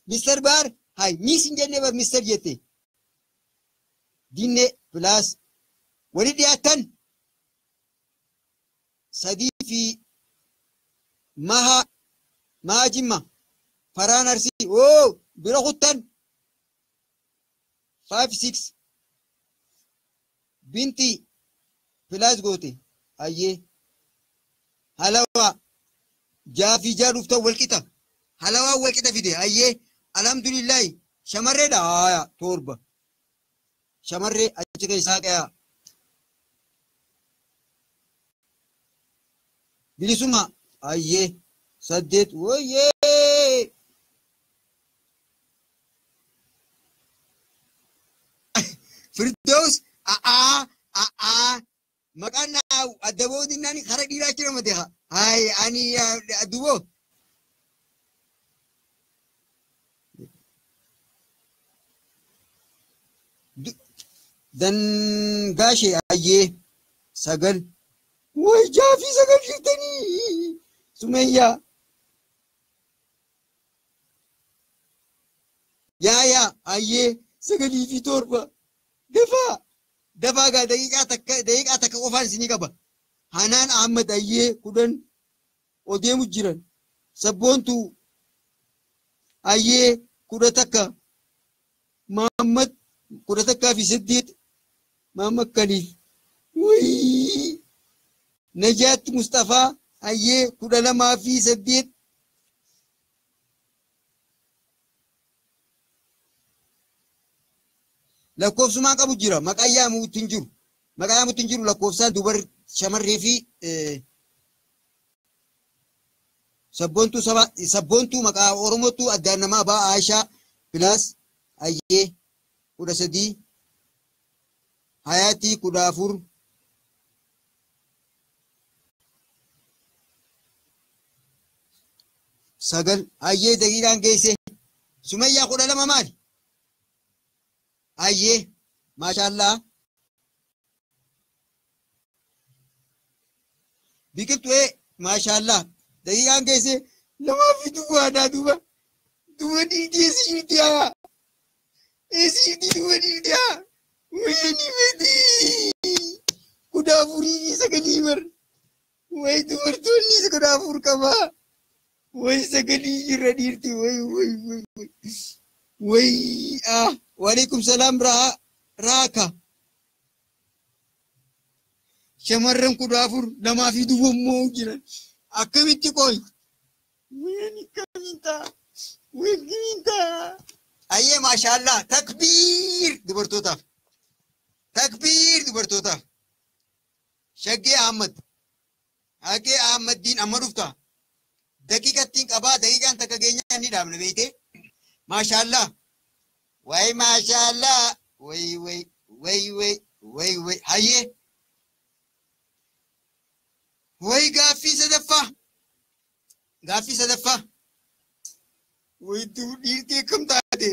Mr. Bar hay miss hin jenne bar Mr. jette. Dinne plus wali dhiyaatan sadii fi maha maha jimma faraan arsii oo bira kuttan 5 6 binti plus goote hayyee halawaa jaafii jaa dhuftan walqixa halawaa walqixa fide hayyee alhamdulillahi shamarreedha haaya 7 shamarree achi keessaa qayaa bilisuma hayyee 8 wayyee Firdaus a'aa a'aa maqaan adda ba'uu kara dhiiraa achi ramade hay ani duboo dangaashee hayyee 9 way jaafii 9 jirtanii Sumayyaa yaa hayyee 9 fi 7 dafaa dafaa gaa daqiiqaa takka qofaan isinii qaba. Hanaan Ahmad hayyee 10 odeemu jiran. Sabboontuu hayyee 11 Mahammad 11 fi 8 Mahammad Kaliif wayii Najaat Mustafaa hayyee 12 fi 8 lakkoofsumaan qabu jira maqaa yaamuutti hin jiru maqaa yaamuutti hin jiru lakkoofsaan dubar shamarree fi sabboontuu saba sabboontuu maqaa Oromootu addaan namaa ba'a Aishaa pilaas hayyee 13 Hayaatii 14 9 hayyee daqiiqaan geesse Sumayyaa 12 maali? Hayyee maashaallaa biqiltuu maashaallaa daqiiqaan geesse 2 fi duwwaadhaa duuba duuba dhiigdi eessi jirti haa eessi jirti duuba dhiigdi haa wayii fedhi 14 fi 9 bar wayi dubartoonni 14 qabaa wayi 9 irra dhiirti wayi wayi wayi wayi ah Waalaikum salam raaka. Shamarran 14 2 fi duwwammoo jiran. Akkamitti qoy? Wayni kaminta. Wayni Ayyee maashaallaa takbiir dubartootaaf. Takbiir dubartootaaf. Shaggee Ahmad. Haqee Ahmaddiin amma dhufta. Daqiiqattiin qabaa daqiiqaan takka geenyaan ni dhaabna beeyte. Maashaallah. Way maashaallah. Way way way way way way hayyee. Way gaaffii sadaffaa. Gaaffii sadaffaa. Way dhiirtii akkam taate.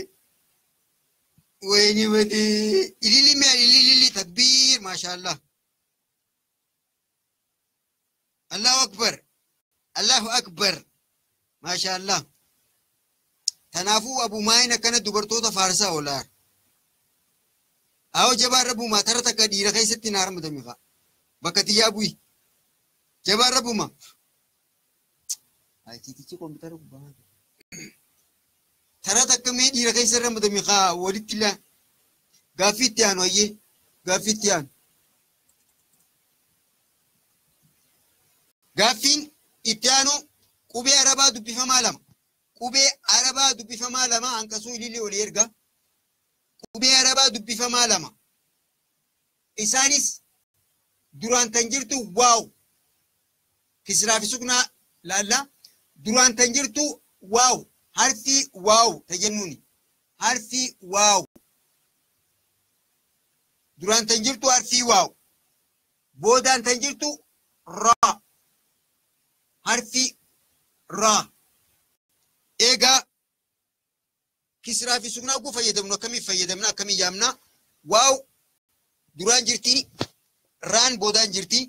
Wayni badee. Ilili mi'a ilili takbiir maashaallah. Allahu akbar. Allahu akbar. Maashaallah. Kanaafuu abuumaayin akkana dubartoota faarsaa oolaa. Awo jabaan rabbumaa tara takka dhiira keessatti na harmadame fa'a. Bakka xiyyaa bu'i. Jabaan rabbumaa. Tiitichi kompiitara gubbaa. Tara takka mee dhiira keessa ramadame haa walitti laa. Gaaffii itti aanu ayyee. Gaaffii itti aanu. Gaaffiin itti aanu qubee arabaa dubbifamaa lama. Qubee arabaa dubbifamaa lama hanqasuu ilillee olii erga. Qubee arabaa dubbifamaa lama. Isaanis duraan tan jirtu waaw. Kisraa fi suknaa laallaa. Duraan tan jirtu waaw. Harfi waaw ta jennuuni. Harfi waaw. Duraan tan jirtu harfi waaw. Boodaan tan jirtu raa. Harfi raa. Egaa kisraa fi suknaa oguu fayyadamnu akkamiin fayyadamna akkamiin yaamna? Waaw duraan jirti raan boodaan jirti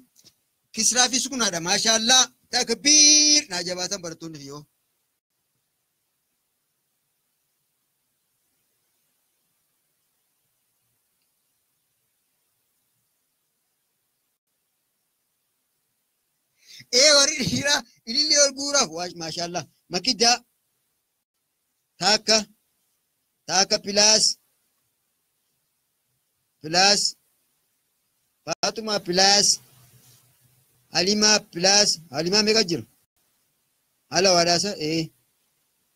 kisraa fi suknaadha. Maashaallaa takbiir naa jabaatan barattoonni fi yoo. Ee warri dhiiraa ilillee ol guuraaf maashaallaa makiddaa taakka taakka pilaas pilaas Faatumaa pilaas Halimaa pilaas Halimaa meeqa jira? Hala wadaasa ee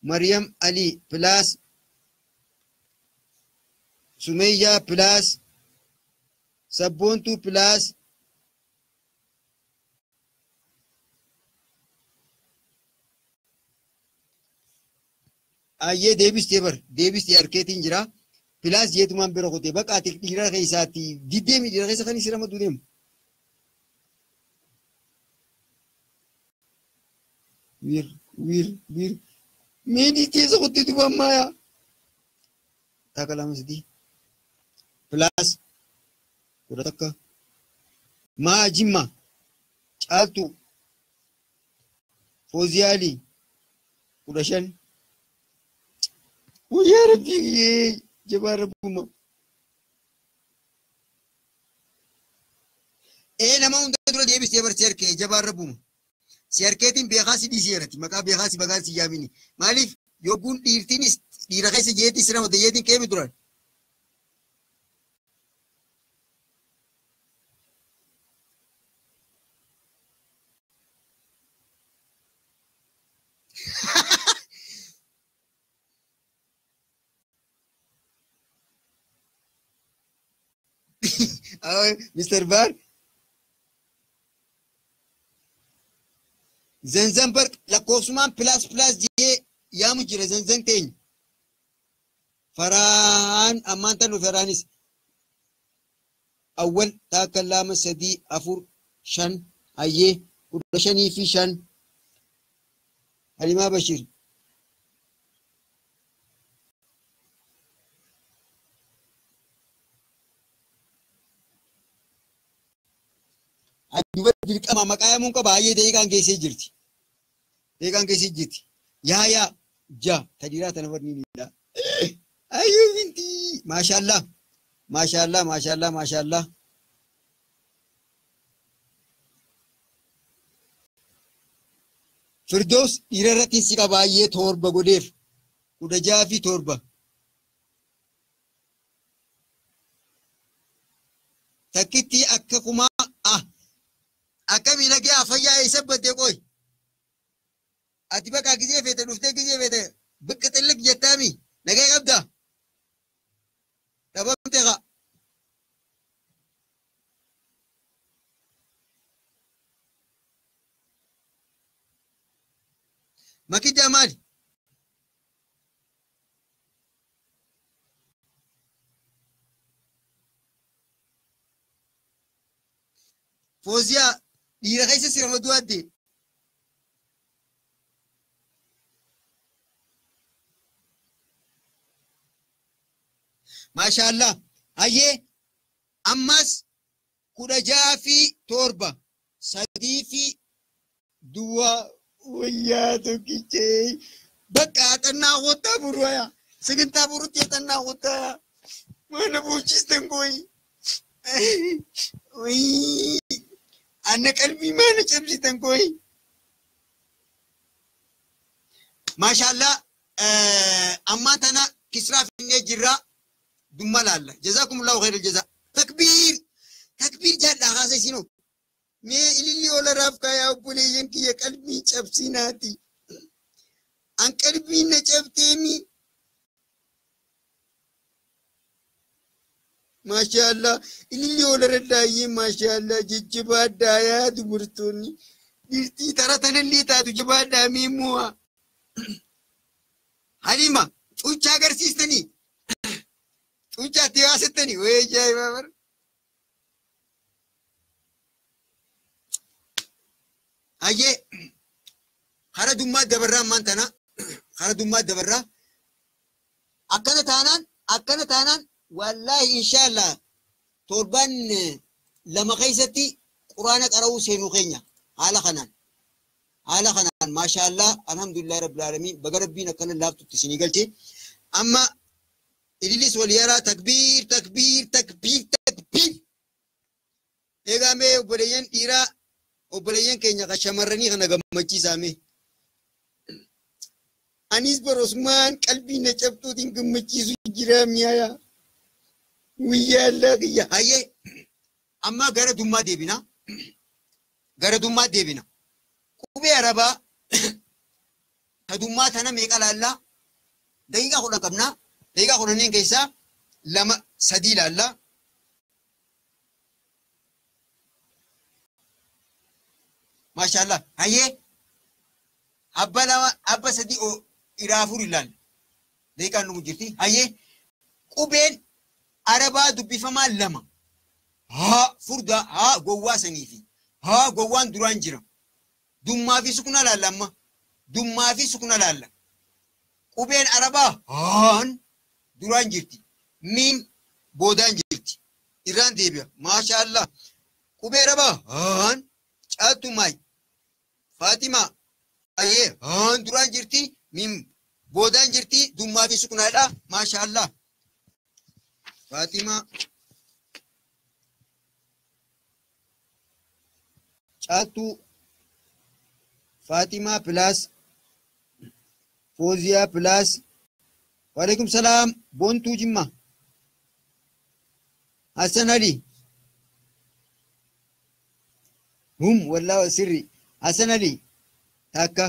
Maryam Ali pilaas Sumeyyaa pilaas Sabboontuu pilaas Ayyee deebistee bar deebistee harkeetiin jira. Pilaas jeetumaan bira kutee bakka ati dhiira keessaatti diddeemi dhiira keessa kan isii ramaduu deemu. Wir wir wir meedii keessa kuttee duuba ammaa Takka lama sadii. Pilaas 11 maa jimma caaltuu fooziyaalii 15. Wayyaa rabbii jabaa rabbuma. Ee nama hunda dura deebistee bar si harkee jabaa rabbuma. Si harkeetiin beekaa si dhiiseerati maqaa beekaa si bagaan si yaamini. Maaliif yogguun dhiirtiinis dhiira keessa jeetii sira mata jeetiin keemi turan. Mr. Bar. Zanzan bar lakkoofsumaan pilaas pilaas jee yaamu jira zanzan teenya. Faraan ammaan tan faraanis. Awwal takka 2 3 4 5 hayyee 15 fi 5. Halimaa Bashir. Duba dirqama maqaa yaamuun qaba hayyee daqiiqaan geessee jirti. Daqiiqaan geessee jirti. Yaa yaa ja tadiraa tana barni ni dha. Ayyuu binti maashaallah maashaallah maashaallah maashaallah. Firdaus dhiira irratti si qaba hayyee 7 godheef 16 fi 7. Takkitti akka kumaa akka miidhagee afayyaa eessa baddee qoy. Ati bakka gizee feete dhuftee gizee feete biqqa xilliq jettaami nagee qabda. Dhabamte qa. Makiddaa maali? Fooziyaa dhiira keessa si ramaduu addee. Maashaallah. Hayyee ammas 16 fi 7 3 fi duwwaa wayyaa tokkichee bakka xannaa kottaa buruaya sagantaa burutti xannaa kottaa mana buuchistan gooyi. Anna qalbii maana cabsitan gooyi. Maashaallah ammaa tana kisraa finnee jirraa dumma laalla. Jazaakumullahu khairal jazaa. Takbiir takbiir jaadhaa haasa isinoo. Mee ililli ola raaf kaayaa obboleeyyan kiyya qalbii cabsinaati. An qalbiin na cabteemi. Maashaallah ililli ola raddaayyee maashaallah jajjabaadhaa yaa dubartoonni. Dhiirtii tara tanallee taatu jabaadhaa mee mo'a. Halima cuuchaa agarsiistanii. Cuucaatti baasettanii wayii ajaa'ibaa bara. Hayyee hara dummaa dabarraa ammaan tana hara dummaa dabarraa akkana taanaan wallaahi inshaallah torban 2 keessatti quraana qara'uu seenuu keenya haala kanaan maashaallah alhamdulillahi rabbil aalamiin baga rabbiin akkana laaftutti isinii galche amma ililis wal yaraa takbiir takbiir takbiir takbiir eegaa mee obboleeyyan dhiiraa obboleeyyan keenya kan shamarranii kana gammachiisaa mee. Anis bar Osmaan qalbii na cabtuutiin gammachiisu jira mi'aayaa. Wiyyaa Allah kiyya. Hayyee amma gara dummaa deebina. Gara dummaa deebina. Qubee Arabaa ta dummaa tana meeqa laallaa? Daqiiqaa 10 qabnaa. Daqiiqaa 10 keessaa 2 3 laallaa. Maashaallah. Hayyee abba 2 abba 3 irraa 4 ilaalla. Daqiiqaan nu jirti. Hayyee qubeen Arabaa dubbifamaa 2. Haa furdaa haa gowwaa sanii fi haa gowwaan duraan jira. Dummaa fi sukuna laalla amma. Dummaa fi sukuna laalla. Qubeen Arabaa haan duraan jirti. Miin boodaan jirti. Irraan deebi'a. Maashaallah. Qubee Arabaa haan caaltu maay. Fatima hayyee haan duraan jirti. Miin boodaan jirti. Dummaa fi sukunaadha. Maashaallah. Fatima caaltu Fatima plus Fozia plus Waalaikum salam Bontuu Jimma Hassan Ali hum wallah sirri Hassan Ali takka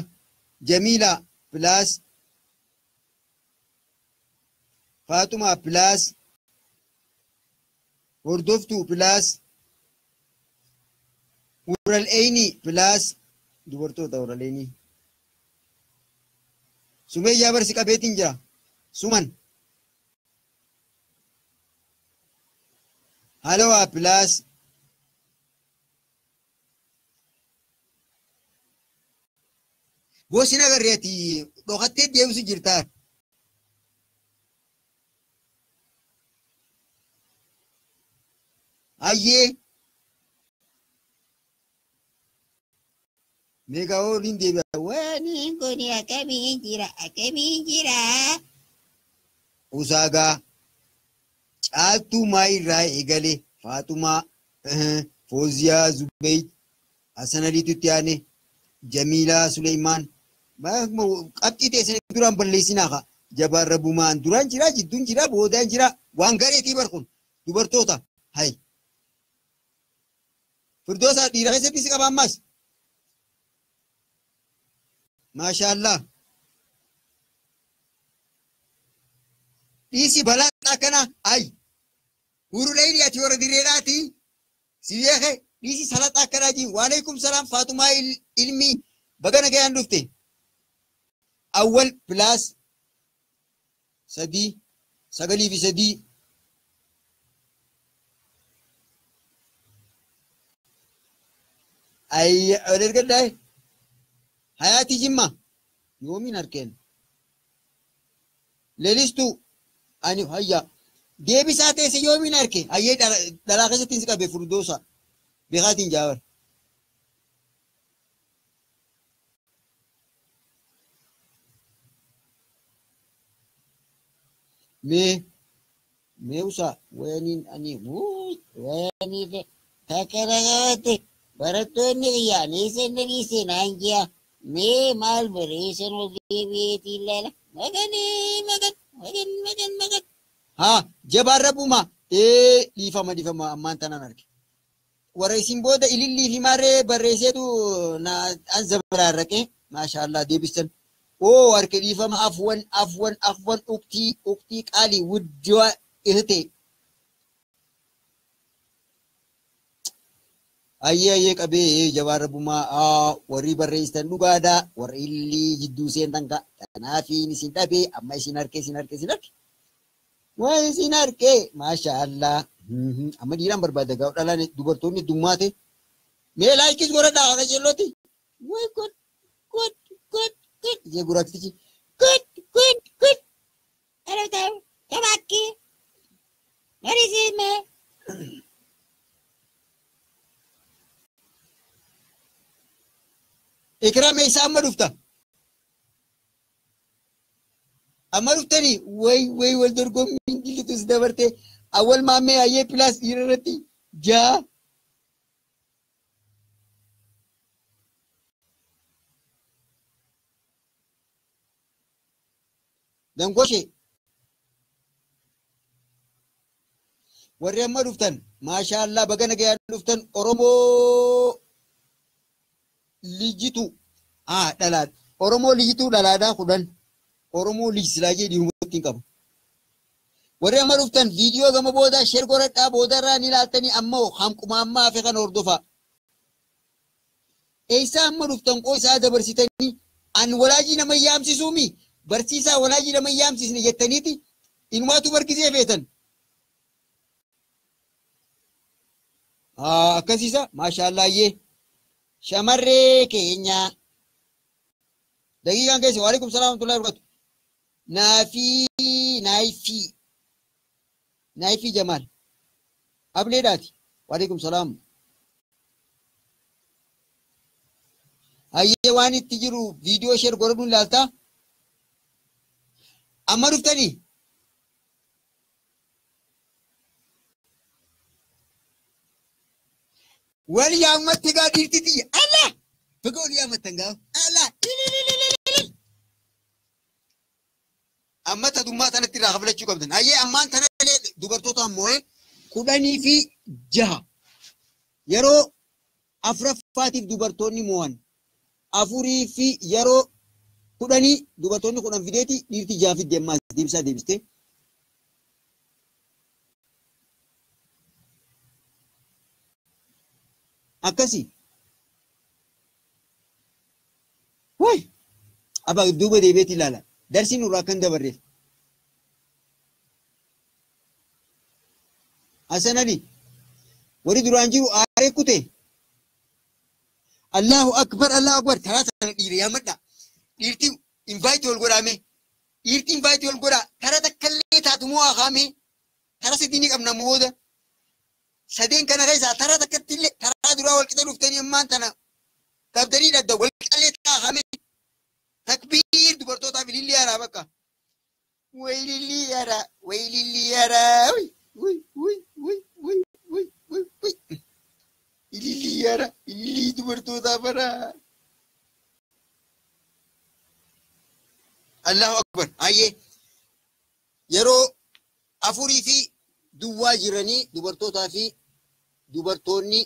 Jamila plus Fatuma plus Hordoftuu plus Ural Eini plus dubartoota Ural Eini Sumayyaa barsi qabeetiin jira Suman Halawaa plus Goosina agarreeti dhokattee deemsu jirtaa. Hayyee meeqa waliin deebi'a. Wani kun akkamiin jira akkamiin jira. Usaagaa caaltuu maayirraa eegale Faatumaa Fooziyaa Zubeey Hasan Aliitu itti aane Jamiilaa Suleymaan qabxii teessanii duraan balleessinaa kaa jabaan rabbumaan duraan jira jidduun jira boodaan jira waan gareetii bar kun dubartoota hay. Firdoosa dhiira keessatti si qaba ammas. Maashaallah. Dhiisi balaa akkana ay. Huruleeni ati warra direedhaati. Si beeke dhiisi salaxa akkanaa jiin. Waalaikum salaam Faatumaa ilmi baga nagayaan dhufte. Awwal plus 3 9 fi 3 ay wal ergadhaa Hayaatii Jimma yoomiin harkeen leelistuu ani hayya deebisaa teesse yoomiin harke hayyee dhalaa keessatti si qabe furdoosa beekaatiin jaabar. Mee usa wayaniin ani wayanii takka dhagaate barattoonni kiyyaan eessan dhageesse naan ji'a mee maal barreessan ol deebi'eetii ilaala maganii magan magan magan magan. Haa jabaan rabbuma dhiifama dhiifama ammaan tanaan arge. Warra isin booda ilillii fi maarree barreesseetu an zabaraarraqee maashaallah deebistan. Oo harka dhiifama afwan afwan afwan uktii uktii qaalii wuddiwa ihte. Ayyee ayyee qabee jabaan rabbumaa warri barreessitan dhugaadhaa warri ilillii jidduu seentan ka tanaafiin isin dhabee amma isin harke isin harke isin harke. Waan isin harke maashaallah. Amma dhiiraan barbaada gaa'u dhalaan dubartoonni dummaate. Mee laayikis godhadhaa qajeellooti. Way god god god god Jee guraatichi. god god god. Dhalootaa tabaakki. Mariisiime. Ikiraam eessa amma dhufta? Amma dhuftanii way way wal dorgommiin jillitus dabarte awwal maammee ayyee pilaas dhiira irratti 6. Dangoshe warri amma dhuftan maashaallah baga nagayaan dhuftan Oromoo lijitu dhalaadha. Oromoo lijituu dhalaadhaa 10 Oromoo lijisilaajee dhiirumatti hin qabu. Warri amma dhuftan viidiyoo gama booda sheer godhadhaa boodarraa ni ilaaltanii ammoo hanquma ammaa fi kan hordofaa. Eessaa amma dhuftan qoo isaa dabarsitanii an walaajii nama yaamsisuumi barsiisaa walaajii nama yaamsisne jettaniiti inumaatu barkisee feetan. Akkasiisa maashaallayyee shamarree keenya. Daqiiqaan keessa waalaikum salaam warahmatullahi wabarakatuh. Naafii naayifii naayifii Jamaal ableedhaati waalaikum salaam. Hayyee waan itti jiru viidiyoo sheer godhadhuun ilaaltaa. Amma dhuftanii wal yaammatti gaa dhiirti xiyya ala baga wal yaammattan gaa ala amma tadummaa tanatti irraa kafalachuu qabdan. Hayyee ammaan tana dubartoota ammoo 10 fi 6 yeroo afuraffaatiif dubartoonni mo'an 4 fi yeroo 10 dubartoonni 10 fideeti dhiirti 6 fidde ammaas deebisaa deebiste. Akkasii. Way! Abbaa duuba deebi'eeti ilaala. Darsiin nurraa kan dabarreef. Hasan Ali warri duraan jiru aaree kute. Allahu akbar Allahu akbar taraa sana dhiira yaammadha. Dhiirti invite wal godhaame. Dhiirti invite wal godhaa taraa takkallee taatu moo haakaame. Taraa sadii ni qabna mooda. Sadeen kana keessaa taraa takkatti illee taraa duraa wal qixa dhuftanii ammaan tana dhabdanii dhadda wal qixallee taa'ame. Takbiir dubartootaaf ilillii yaaraa bakka. Way ilillii yaaraa way ilillii yaaraa way way way way way way way. Ilillii yaaraa ilillii dubartootaaf baraa. Allahu akbar hayyee yeroo 4 fi duwwaa jiranii dubartootaa fi dubartoonni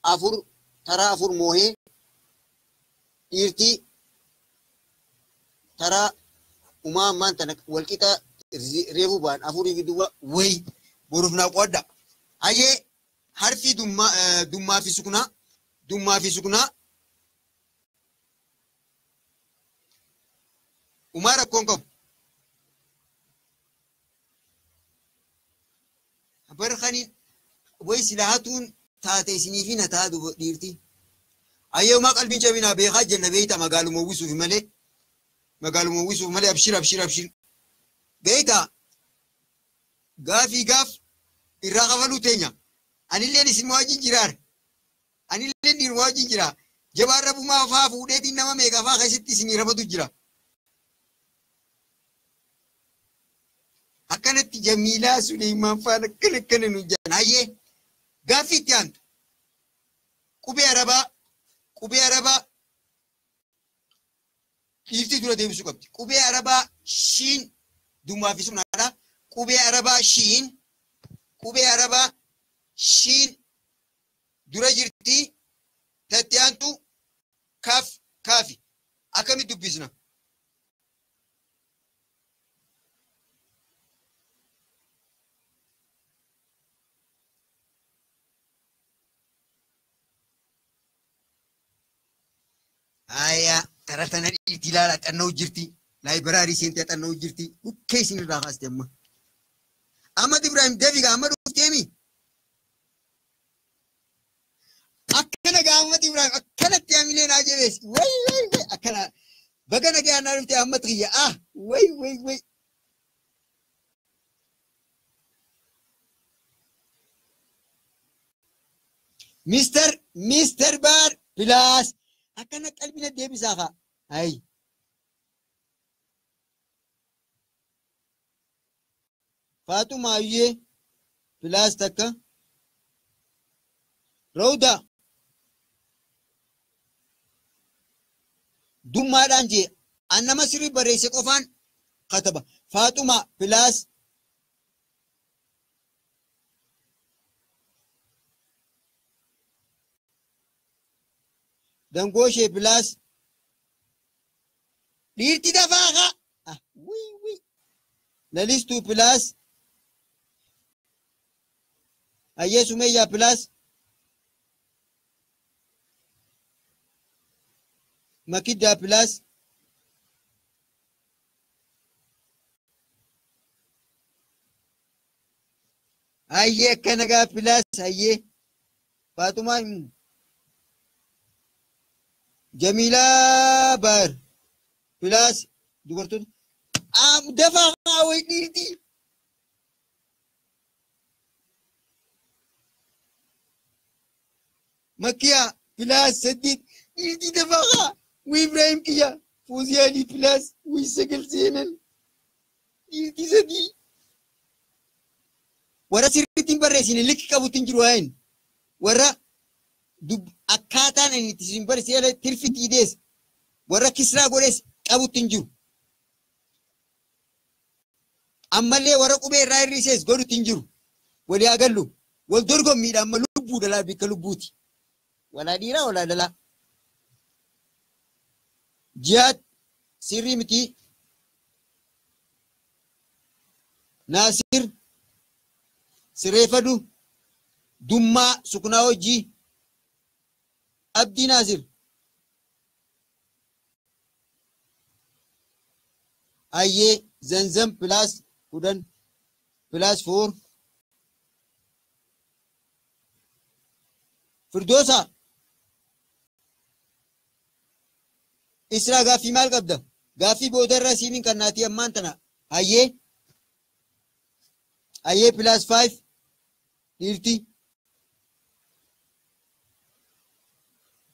4 taraa 4 moohee dhiirtii taraa umaa ammaan tana walqixa reefuu ba'an 4 fi duwwaa wayi boruuf naa qoodda. Hayyee harfi dummaa fi suknaa dummaa fi suknaa Umaa rakkoon qabu. Barkaniin wayi silaa hatuun taate isiniif hin hataa dhiirti. Ayyee umaa qalbiin cabinaa beekaa jenna beeyta magaaluma uwwisuuf malee. Magaaluma uwwisuuf malee abshir abshir abshir. Beeyta gaafii gaaf irraa kafaluu teenya. Anilleen isin wajjin jiraar. Anilleen dhiiruma wajjin jira. Jabaan rabbumaa faa fuudheetiin nama meeqa faa keessatti isin rabatu jira. Akkanatti Jamiilaa Suleemaan faan akkana akkana nu jedhan. Hayyee gaaffii itti aantu. Qubee Arabaa qubee Arabaa dhiiftii dura deebisuu qabdi. Qubee Arabaa shiin dummaa fi sumnaadha. Qubee Arabaa shiin qubee Arabaa shiin dura jirti. Tatti aantu kaaf kaafi. Akkamitti dubbisna? Aya, tara tana dhiirti ilaala xanna'u jirti. Laayibiraarii seentee xanna'u jirti. Bukkee isin irraa kaaste amma. Ahmad Ibrahim Dafiga amma dhufteemi. Akkana gaa Ahmad Ibrahim akkanatti hamilee naa jabeessi. Way way way akkana baga nagaa naa dhufte Ahmad kiyya. Ah way way way. Mister Bar Plus. Akkana qalbiin deebisaa kaa. Ayi. Faatuma Ayyee Plus takka. Rawda. Dummaadhaan jee an nama sirrii barreesse qofaan kataba. Faatuma Plus Dangoshee Plus dhiirti dafaa kaa. Ah wii wii. Lalistuu Plus Ayyee Sumeeyyaa Plus Makiddaa Plus Ayyee akkana gaa Plus Ayyee Faatumaa Jamiilaa Baar Plus dubartoota dafaa haa wayi dhiirti. Makkiyaa Plus 8 dhiirti dafaa haa wi Ibrahim kiyya Fuuziyaalii Plus wi 9 seenan dhiirti 3. Warra sirriitti hin barreessine likki qabutti hin jiru waayin warra akkaataan inni itti isin barreesse tirfitti idees warra kisraa godhees qabutti hin jiru. Ammallee warra qubee irraa hir'isees godhutti hin jiru. Walii haa gallu. Wal dorgommiidha amma lubbuu dalaa bikka lubbuuti. Walaa dhiiraa walaa dhalaa. Jihaad sirrii miti. Naasir sireeffadhu. Dummaa suknaa hojii. Abdii Naasir. Ayyee Zanzam Plus 10 Plus 4. Firdoosa. Israa gaaffii maal qabda? Gaaffii boodarra siimiin kan naatii ammaan tana. Ayyee. Ayyee Plus 5 dhiirti.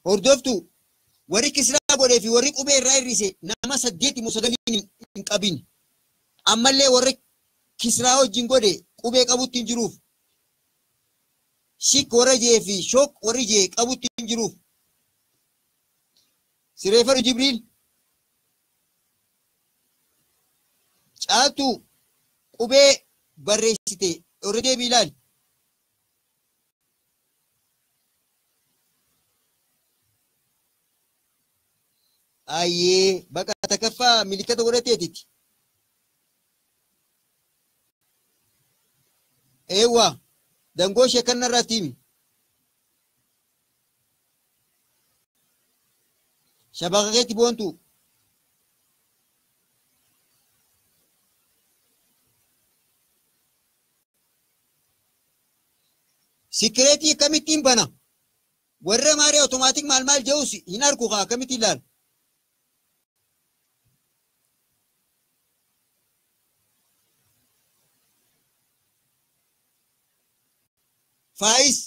Hordoftu warri kisraa godhee fi warri qubee irraa hir'ise nama 8 moo 9 hin qabin. Ammallee warri kisraa wajjin godhe qubee qabutti hin jiruuf. Shik warra jee fi shook warri jee qabutti hin jiruuf. Sireeffadhu Jibriil. Caaltu qubee barreessite irra deebii ilaali. Ayyee bakka takkaffaa milikkata godhateetiti. Eewwa dangoo ishee kanarratti himi. Shabaqa keetti boontu. Sikireetii akkamittiin bana? Warra maaree otomaatik maal maal jedhus hin argu kaa akkamittiin ilaala? Faayis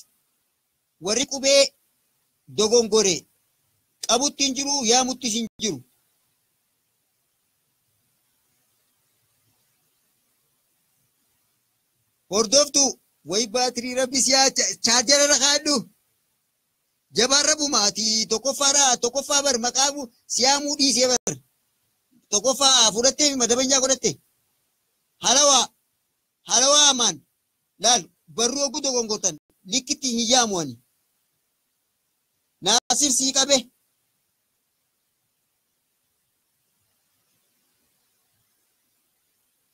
warri qubee dogongore qabutti hin jiru yaamuttis hin jiru. Hordoftuu wayi baatirii rabbi siyaa chaarjara irra kaa'adhu. Jabaan rabbuma ati tokkoffaadha tokkoffaa bar maqaa siyaamuu dhiisee bar tokkoffaa fudhattee fi madabanyaa godhatte. Halawaa halawaa amaan laal barruu oguu dogongortan likkitti hin yaamu ani. Naasir sii qabe.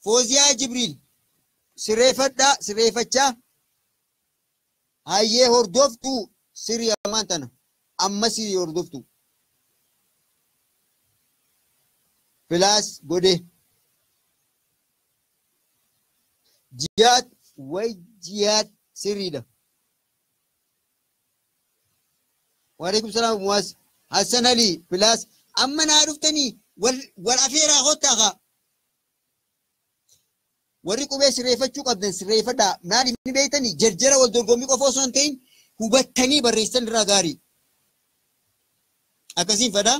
Fooziyaa Jibriil sireeffadhaa sireeffachaa hayyee hordoftuu sirii amaan tana amma sirii hordoftuu. Filaas godhe. Jiyaad way jiyaad siriidha. Waalaikum salaam Muwaas Hassan Ali filaas amma naa dhuftanii wal afeeraa kottaa kaa. Warri qubee sirreeffachuu qabdan sirreeffadhaa. Maaliif ni beektanii jarjara wal dorgommii qofa osoo hin ta'in hubattanii barreessan irraa gaarii. Akkasiin fedhaa.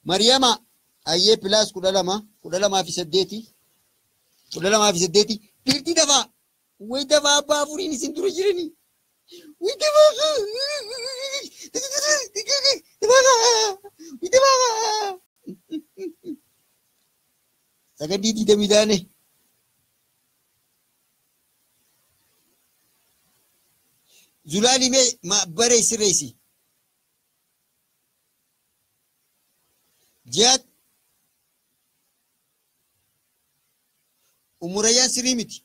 Mariyama ayyee pilaas 12 12 fi 8 12 fi 8 dhiirti dafaa wayi dafaa abbaa afuriin isin dura jiranii. Wayi dafaa wayi dafaa. Sakandii 20 taane. Zulaalii mee barreessi sirreessi. Jiyaad umurayyaan sirrii miti.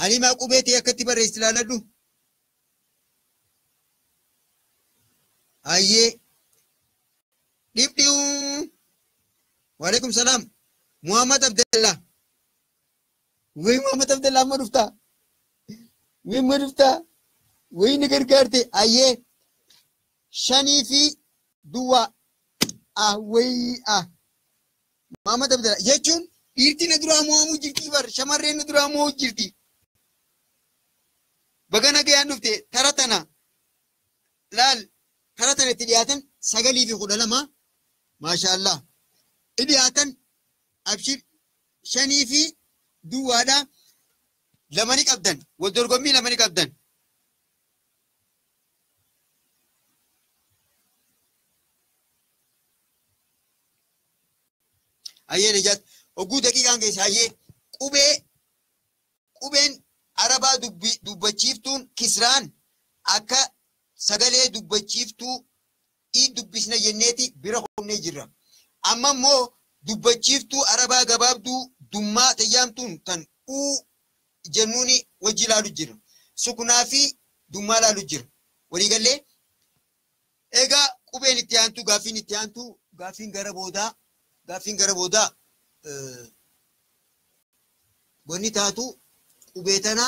Haliimaa qubee ta'e akkatti barreessi ilaaladhu. Hayyee dhibdhiuu. Waalaikum salaam. Muhammad Abdallah. Wayi Muhammad Abdallah amma dhuftaa? Wayi amma dhuftaa? Wayi ni gargaarte. Hayyee 5 fi duwwaa. Ah wayi ah. Muhammad Abdallah jechuun dhiirti na duraa mo'amuu jirti bar shamarreen na duraa mo'uu jirti. Baga nagayaan dhufte tara tana laal tara tana itti dhiyaatan 9 fi 12 maashaallah. Dhiyaatan abshir 5 fi duwwaadha lamani qabdan wal dorgommii lamani qabdan. Hayyee Nijaat oguu daqiiqaan keessa hayyee qubeen arabaa dubbachiiftuun kisraan akka sagalee dubbachiiftuu i dubbisna jenneeti bira honnee jirra. Amma immoo dubbachiiftuu arabaa gabaabduu dummaa tayyaamtuun tan uu jennuuni wajji ilaalu jira. Sukunaa fi dummaa ilaalu jira. Waliigallee egaa qubeen itti aantu gaaffiin itti aantu gaaffiin gara boodaa wanni taatu qubee tana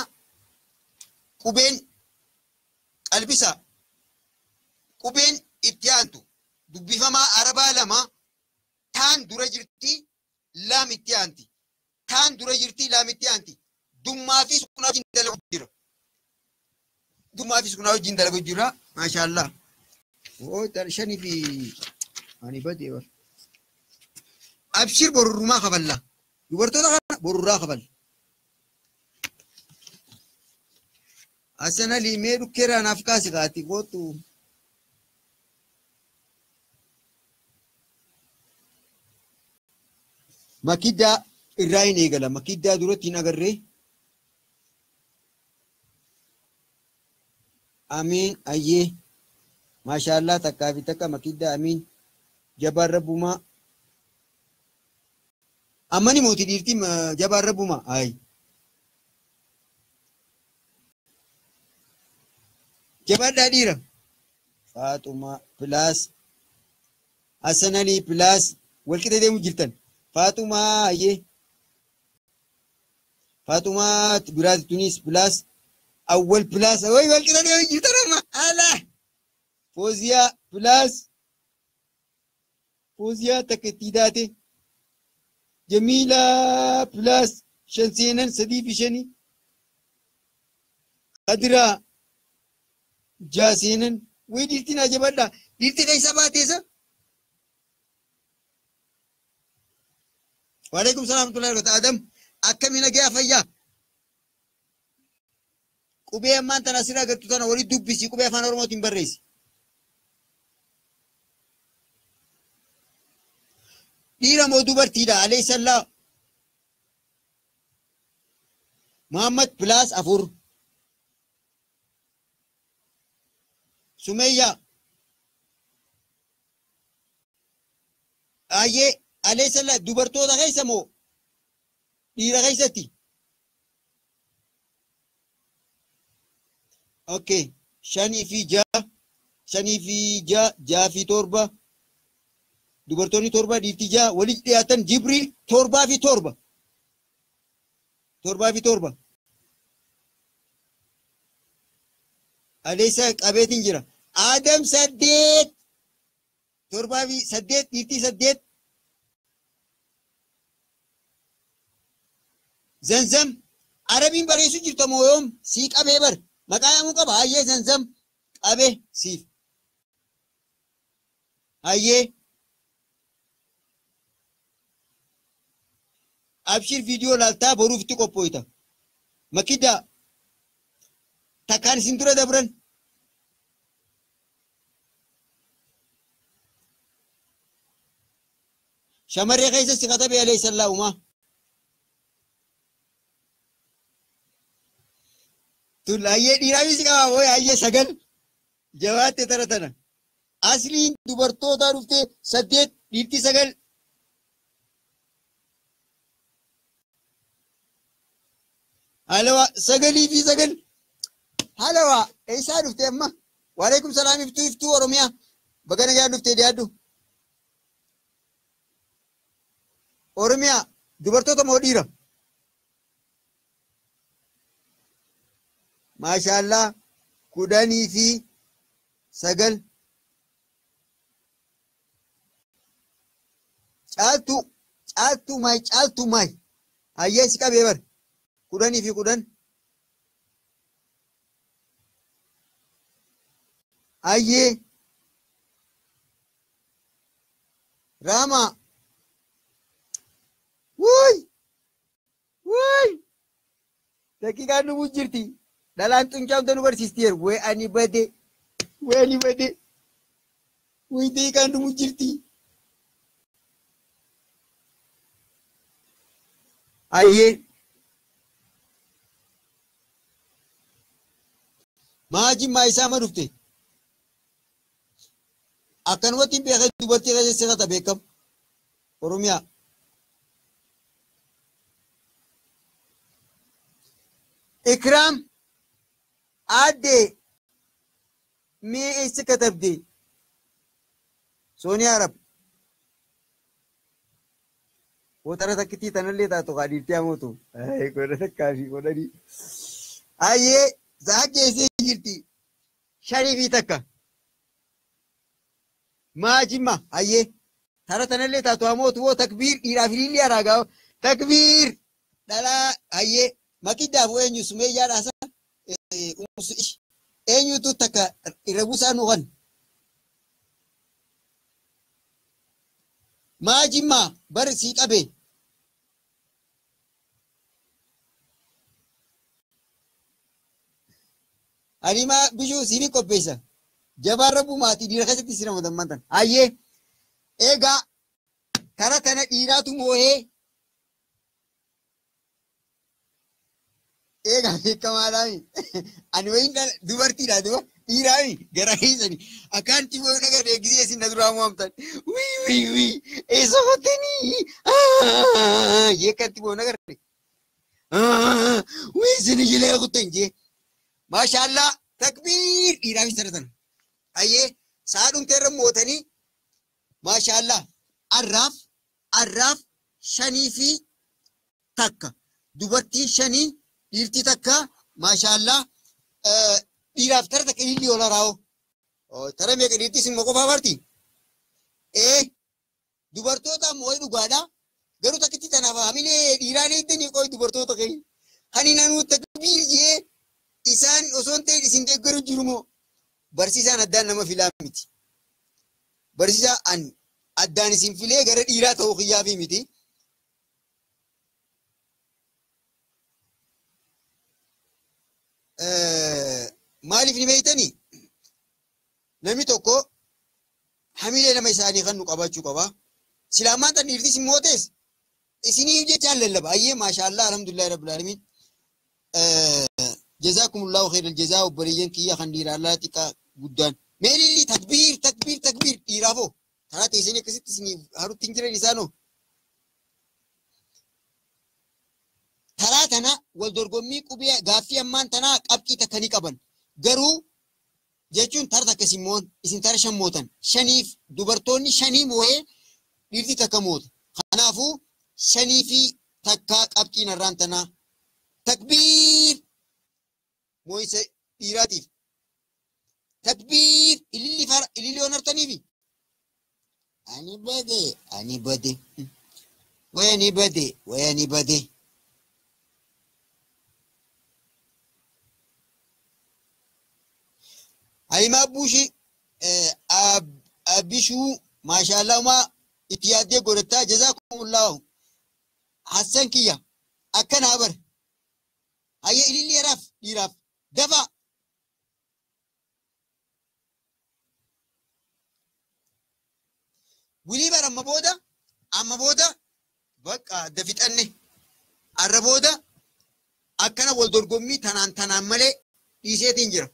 qubeen qalbisa qubeen itti aantu dubbifamaa arabaa lama taan dura jirti laam itti aanti taan dura jirti laam itti aanti dummaa fi sukunaa wajjin dalagu jira dummaa fi sukunaa wajjin dalagu jira maashaallah oo 5 fi ani badee bar abshir borurrumaa kafalla dubartoota kana borurraa kafalla. Hassan Ali mee dhukkeeraa naaf kaasi kaati kootu. Makiddaa irraa hin eegala. Makiddaa duratti hin agarree. Amiin ayyee. Maashaallah takkaa fi takka makiddaa amiin. Jabaan rabbumaa. Amma ni mooti dhiirtii jabaan rabbumaa. Ayi. Jabaadhaa dhiira. Faaxumaa plus Hassan Ali plus walqixa deemu jirtan. Faaxumaa hayyee. Faaxumaa biraati tunis plus Awwal plus way walqixa deemu jirtan amma ala. Fooziyaa plus Fooziyaa takka itti daate. Jamiila plus 5 seenan 3 fi 5. Qadiraa 6 seenan. Way dhiirtiin ajabadha. Dhiirti keessa baateessa. Waalaikum salaam warahmatullahi wabarakatuh. Adam akkami nagaa fayyaa? Qubee ammaan tana asirraa agartu tana walitti dubbisi qubee afaan Oromootiin barreessi. Dhiira moo dubartiidha? Alayhi Muhammad plus 4. Sumayya. Ayyee alayhi dubartoota keessa moo dhiira keessatti? Okay. 5 fi 6, 5 fi 6, 6 fi 7. Dubartoonni 7 dhiirti 6 walitti dhiyaatan. Jibriil 7 fi 7. 7 fi 7. Alaysa qabeetiin jira. Adam 8. 7 fi 8 dhiirti 8. Zanzam Arabiin barreessu jirta moo yoom sii qabee bar maqaa yaamuu qaba. Hayyee Zanzam qabee siif. Hayyee abshir viidiyoo laaltaa boruuf itti qophooyta. Makida takkaan isin dura dabran. Shamarree keessa si katabe alayhi salaamu. Tun hayyee dhiiraafis qaba booy hayyee 9 jabaatte tara tana. Asliin dubartoota dhuftee 8 dhiirti 9. Halawa 9 fi 9. Halawa eessaa dhuftee amma? Waalaikum salaam iftuu iftuu Oromiyaa. Baga nagaa dhuftee dhiyaadhu. Oromiyaa dubartoota moo dhiira? Maashaallah 10 fi 9. Caaltuu caaltuu maay caaltuu maay. Hayyee si qabee bar. 10 fi 10. Hayyee. Raamaa. Wuy! Wuy! Daqiiqaan dhumuu jirti. Dhalaan xuncaamta nu barsiisteer. Way ani bade. Way ani bade. Wuy daqiiqaan dhumuu jirti. Hayyee. Maa jimmaa isaa ma dhufte? Akkanumatti hin beekan dubartii keessa sirata beekam. Oromiyaa. Ikraam aaddee mee eessa katabde? Sooniyaa Arab. Wootara takkitii tanallee taatu kaa dhiirtee amootu. Godha takkaa fi godhanii. Hayyee sa'a geessee jirti. 5 fi 1. Maa jimma hayyee. Tara tanallee taatu amootu woo takbiir dhiiraa fi dhiirri araagaa takbiir dhalaa hayyee. Makiddaaf eenyu Sumeeyyaa dhaasa eenyutu takka irra buusaa nu kan. Maa jimmaa bar sii qabe. Haliimaa bishuu siif qopheessa. Jabaan rabbuu maatii dhiira keessatti si ramadaman mantan. Hayyee eegaa tara tana dhiiraatu moohee. Eegaa beekamaadhaami. Ani wayin dubartiidha duba dhiiraami gara keessani. Akkaanti boo'u dhagaa gisee isin na duraa mo'amtan. Wii wii wii eessa qottanii? Jee akkanti boo'u nagarre. Wii isin ijilee qottan jee. Maashaallah takbiir dhiiraafis tara tana. Hayyee Sa'a dhumteerra mootanii maashaallah arraaf 5 fi 1 dubartiin 5 dhiirti 1 maashaallah dhiiraaf tara takka ililli oola raawoo. Tara meeqa dhiirti isin qofaa barti? Dubartoota ammoo dhugaadha. Garuu takkitti tanaaf hamilee dhiiraan eegdanii qoy dubartoota keenya. Kan hin anuu takbiir jee isaan osoo hin ta'in isin deeggaru jiru moo? Barsiisaan addaan nama filaa miti. Barsiisaa an addaan isin filee gara dhiiraa ta'uu kiyyaafi miti. Maaliif ni beektanii? Namni tokko hamilee nama isaanii kan nu qabaachuu qaba. Silaamaan tan dhiirtis immoo ta'es isinii jechaan lallaba. Ayyee maashaallah alhamdulillahi rabbil aalamiin. Jazaakumullahu khairal jazaa obboleeyyan kiyya kan dhiiraa allaa xiqqaa guddaan. Meelilli takbiir takbiir takbiir dhiiraafoo. Karaa teessanii akkasitti isinii harutti hin jiran isaanoo. Karaa tana wal dorgommii qubee gaaffii ammaan tanaa qabxii takka ni qaban. Garuu jechuun tara takka isin moon isin tara 5 mootan. 5 dubartoonni 5 moo'ee dhiirti takka moota. Kanaafuu 5 fi 1 qabxiin har'aan tanaa. Takbiir moo'insa dhiiraatiif. Takbiir ililli fara ililli waan hartaniifi. Ani bade ani bade. Waya ni bade waya ni bade. Hayimaa Buushi Abishuu maashaallah umaa itti yaaddee godhattaa jazaakumullahu. Hassan kiyya akkanaa bar. Hayya ililli yaraaf dhiiraaf dafaa. Wilii bar amma booda bakka adda fixanne arra booda akkana wal dorgommii tanaan malee dhiiseetiin jira.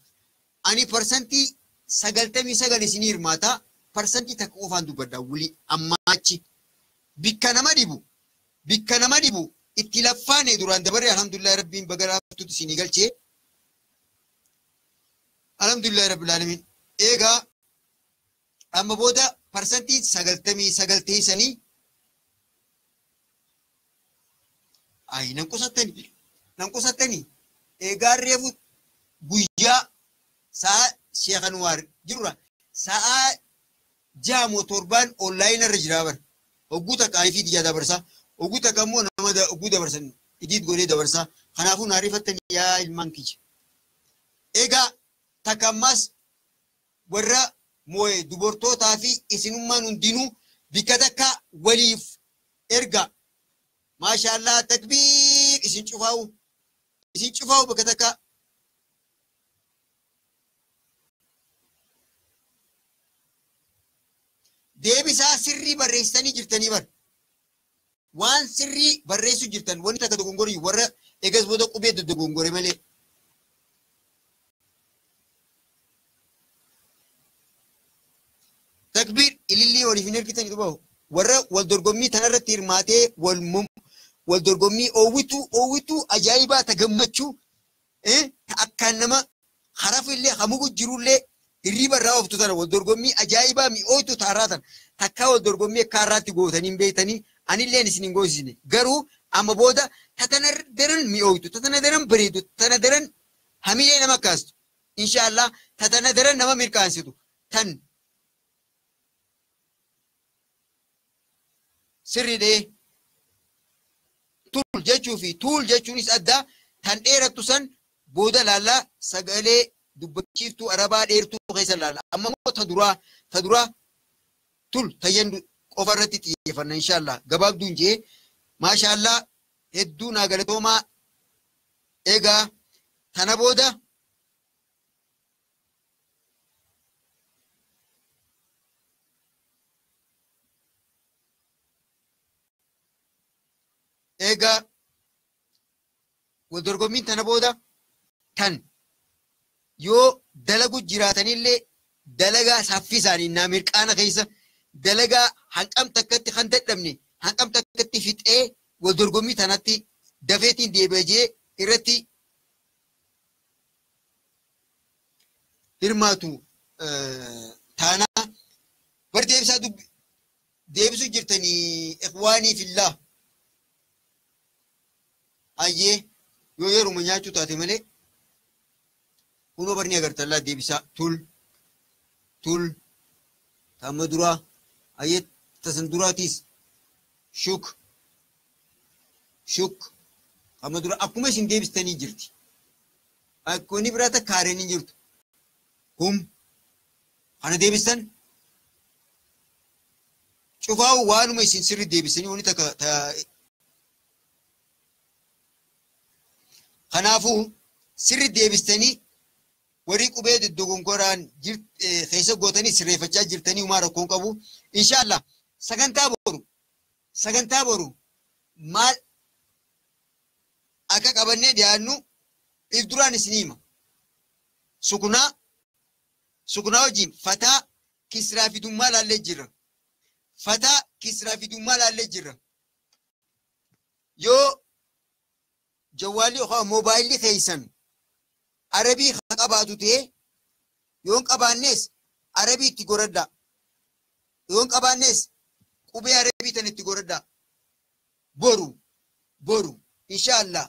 Ani 99% isinii hirmaata. 1% qofaan dubbadha wulii ammaachi. Bikka nama dhibu itti laffaane duraan dabarre alhamdulillahi rabbiin baga laaftuutti isinii galchee. Alhamdulillahi rabbil aalamiin. Eegaa amma booda 99% teessanii ay nan qusattanii eegaa reefu guyyaa sa'a Sheekh Anwaar jirura sa'a 6 moo 7 onlaayinii irra jira bar. Hogguu takka ayifii xiyyaa dabarsaa hogguu takka immoo nama hogguu dabarsan idiit godhee dabarsaa. Kanaafuu na ariifattanii yaa ilmaan kiyya. Egaa takka ammaas warra moo'e dubartootaa fi isinummaan hundinuu bikka takka waliif erga. Maashaallah takbiir isin cufaa'u bakka takka. Deebisaa sirrii barreessanii jirtanii bar. Waan sirrii barreessuu jirtan wanni takka dogongorii warra eegas booda qubee dogongore malee. Takbiir ilillii waliif hin ergitanii dhubaa'u. Warra wal dorgommii tanarratti hirmaatee wal dorgommii oowwituu ajaa'ibaa ta gammachuu akkaan nama harafu illee hamugu jirullee hirriba irraa ooftu tana wal dorgommii ajaa'ibaa mi'ooytu taarraa tana takkaa wal dorgommii akka har'aatti gootanii hin beektanii anilleen isin hin goosisne. Garuu amma booda tatana daran mi'ooytu tatana daran bareedu tatana daran hamilee nama kaastu inshaallah tatana daran nama mirkaansitu tan sirriidhee tuul jechuu fi tuul jechuunis addaa tan dheerattu san booda laallaa sagalee dubbachiiftuu arabaa dheertuu keessa laalla. Amma immoo ta duraa tul tayyan qofa irratti xiyyeeffanna inshaallah. Gabaabduun jee maashaallah hedduu naa galatoomaa. Egaa tana booda egaa wal dorgommiin tana booda tan yoo dalagu jiraatanillee dalagaa saffisaanii naa mirqaana keessa dalagaa hanqam takkatti kan dadhabne hanqam takkatti fixee wal dorgommii tanatti dafeetiin deebi'ee irratti hirmaatu Taanaa bar deebisaa deebisuu jirtanii ikhwaanii fillah. Ayyee yoo yeruma nyaachuu taate malee kunoo barni agartallaa deebisaa tul tul tamma duraa ayyee tasan duraatiis shuk shuk amma dura akkuma isin deebistanii jirti. Akkoonni biraa takka haareen hin jirtu. Hum kana deebistan cufaa'u waanuma isin sirri deebisanii wanni takka kanaafuu sirri deebistanii warri qubee dogonkoraan keessa gootanii sirreeffachaa jirtanii humaa rakkoon qabu. Inshaallah sagantaa boru maal akka qabannee dhiyaannu if duraan isin hima. Sukunaa wajjin fataa kisraa fi dummaa laallee jirra. Fataa kisraa fi dummaa laallee jirra. Yoo jawwaalli yookaan moobaayilli keessan arabii haa qabaatu ta'ee yoo hin qabaannes arabii itti goradhaa. Yoo hin qabaannes qubee arabii tan itti goradhaa. Boru inshaallah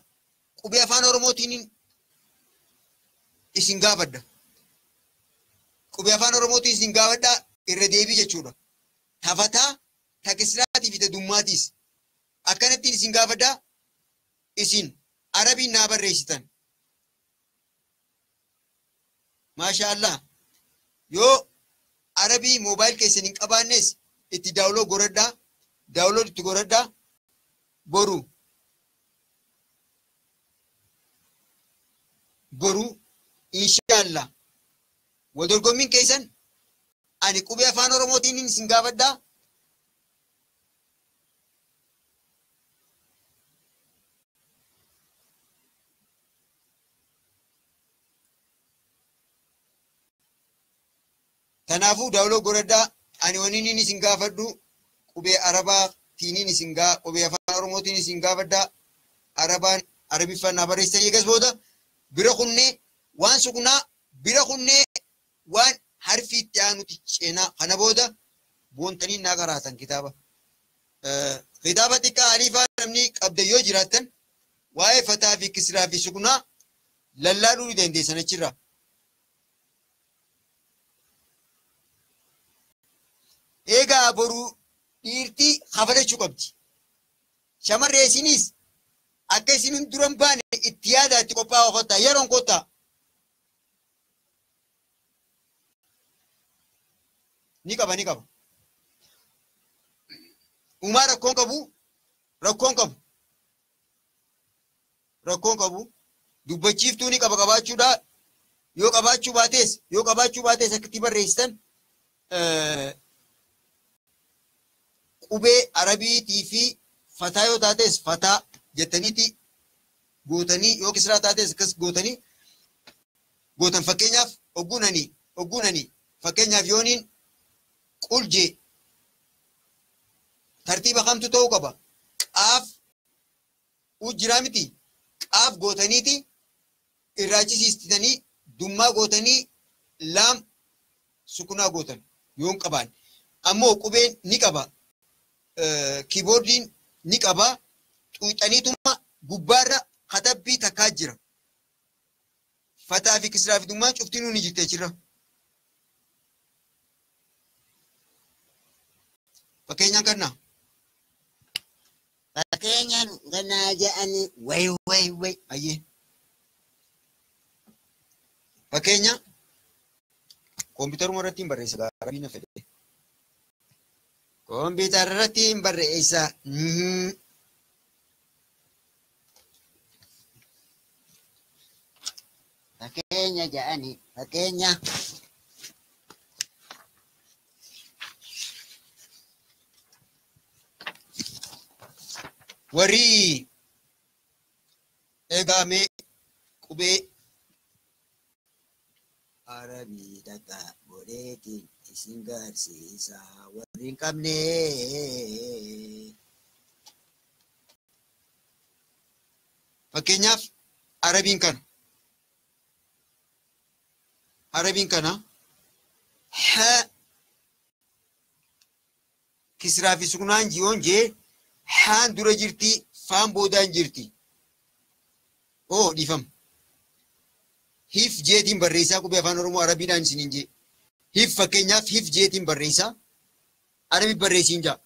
qubee afaan Oromootiin isin gaafadha. Qubee afaan Oromootiin isin gaafadha irra deebii jechuudha. Tafataa, takisraatii fi tadummaatiis akkanattiin isin gaafadha isin arabiin naa barreessitan. Maasha Allah. Yoo arabii moobaayil keessan hin qabaannes itti daawulood godhadhaa. Daawulood itti godhadhaa. Boru inshaallah wal dorgommiin keessan ani qubee afaan Oromootiin isin gaafadhaa. Kanaafuu daawuloo godhadhaa. Ani wanni inni isin gaafadhu qubee Arabaatiin isin qubee afaan Oromootiin isin gaafadhaa. Arabaan Arabiffaan naa barreessanii eegas booda bira kunnee waan sukunaa bira kunnee waan harfi itti aanuti ceenaa kana booda boontanii naa qaraatan kitaaba. Kitaaba xiqqaa aliifaa namni qabda yoo jiraattan waa'ee fataa fi kisraa fi sukunaa lallaaluu ni dandeessan achirraa. Egaa boruu dhiirtii kafalachuu qabdi. Shamarree isinis akka isin duran baane itti yaadaa itti qophaa'aa kottaa yeroon kottaa. Ni qaba. Uumaa rakkoon qabu dubbachiiftuu ni qaba qabaachuudha. Yoo qabaachuu baatees akkatti barreessitan qubee arabiitii fi fataa yoo taates fataa jettaniiti gootanii yoo kisraa taates akkas gootanii gootan. Fakkeenyaaf ogguunanii fakkeenyaaf yooniin quljee tartiiba kamtu ta'uu qaba? Qaaf jiraa miti qaaf gootaniiti irraachisiistanii dummaa gootanii laam sukunaa gootan yoo hin qabaanne. Ammoo qubeen ni qaba. Kiiboordiin ni qaba. Xuuxaniituma gubbaarra katabbii takkaa jira. Fataa fi kisraa fi dummaan cuftinuu ni jirti achirra. Fakkeenyaan kannaa. Fakkeenyaan kannaa jedhanii way way way. Ayyee. Fakkeenya kompiitaruma irratti hin barreessa arabii na fedhe. Kompiitara irratti hin barreessa. Fakkeenya jedhanii fakkeenya. Warri eegamee qubee Arabii takka godheetiin isin garsiisa warri hin qabne. Fakkeenyaaf arabiin kana. Arabiin kana ha Kisraa fi suknaan jiyoon jee haan dura jirti, faan boodaan jirti. Oo dhiifama. Hif jeetiin barreessaa qubee afaan Oromoo Arabiidhaan isiniin jee. Hif fakkeenyaaf hif jeetiin barreessaa. Arabi barreessiin jaa.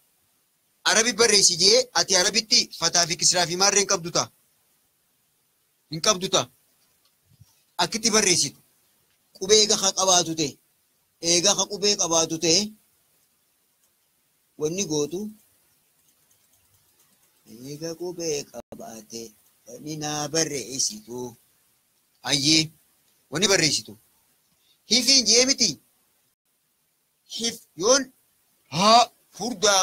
Arabi barreessi jee ati Arabitti fataa fi kisraa fi maarree hin qabdu ta'a. Hin qabdu ta'a. Akkitti barreessitu. Qubee eega ka qabaatu ta'e. Eega ka qubee qabaatu ta'e. Wanni gootu. Eega qubee qabaate. Wanni naa barreessitu. Ayyee. Wanni barreessitu. Hifiin jee miti. Hif yoon haa furdaa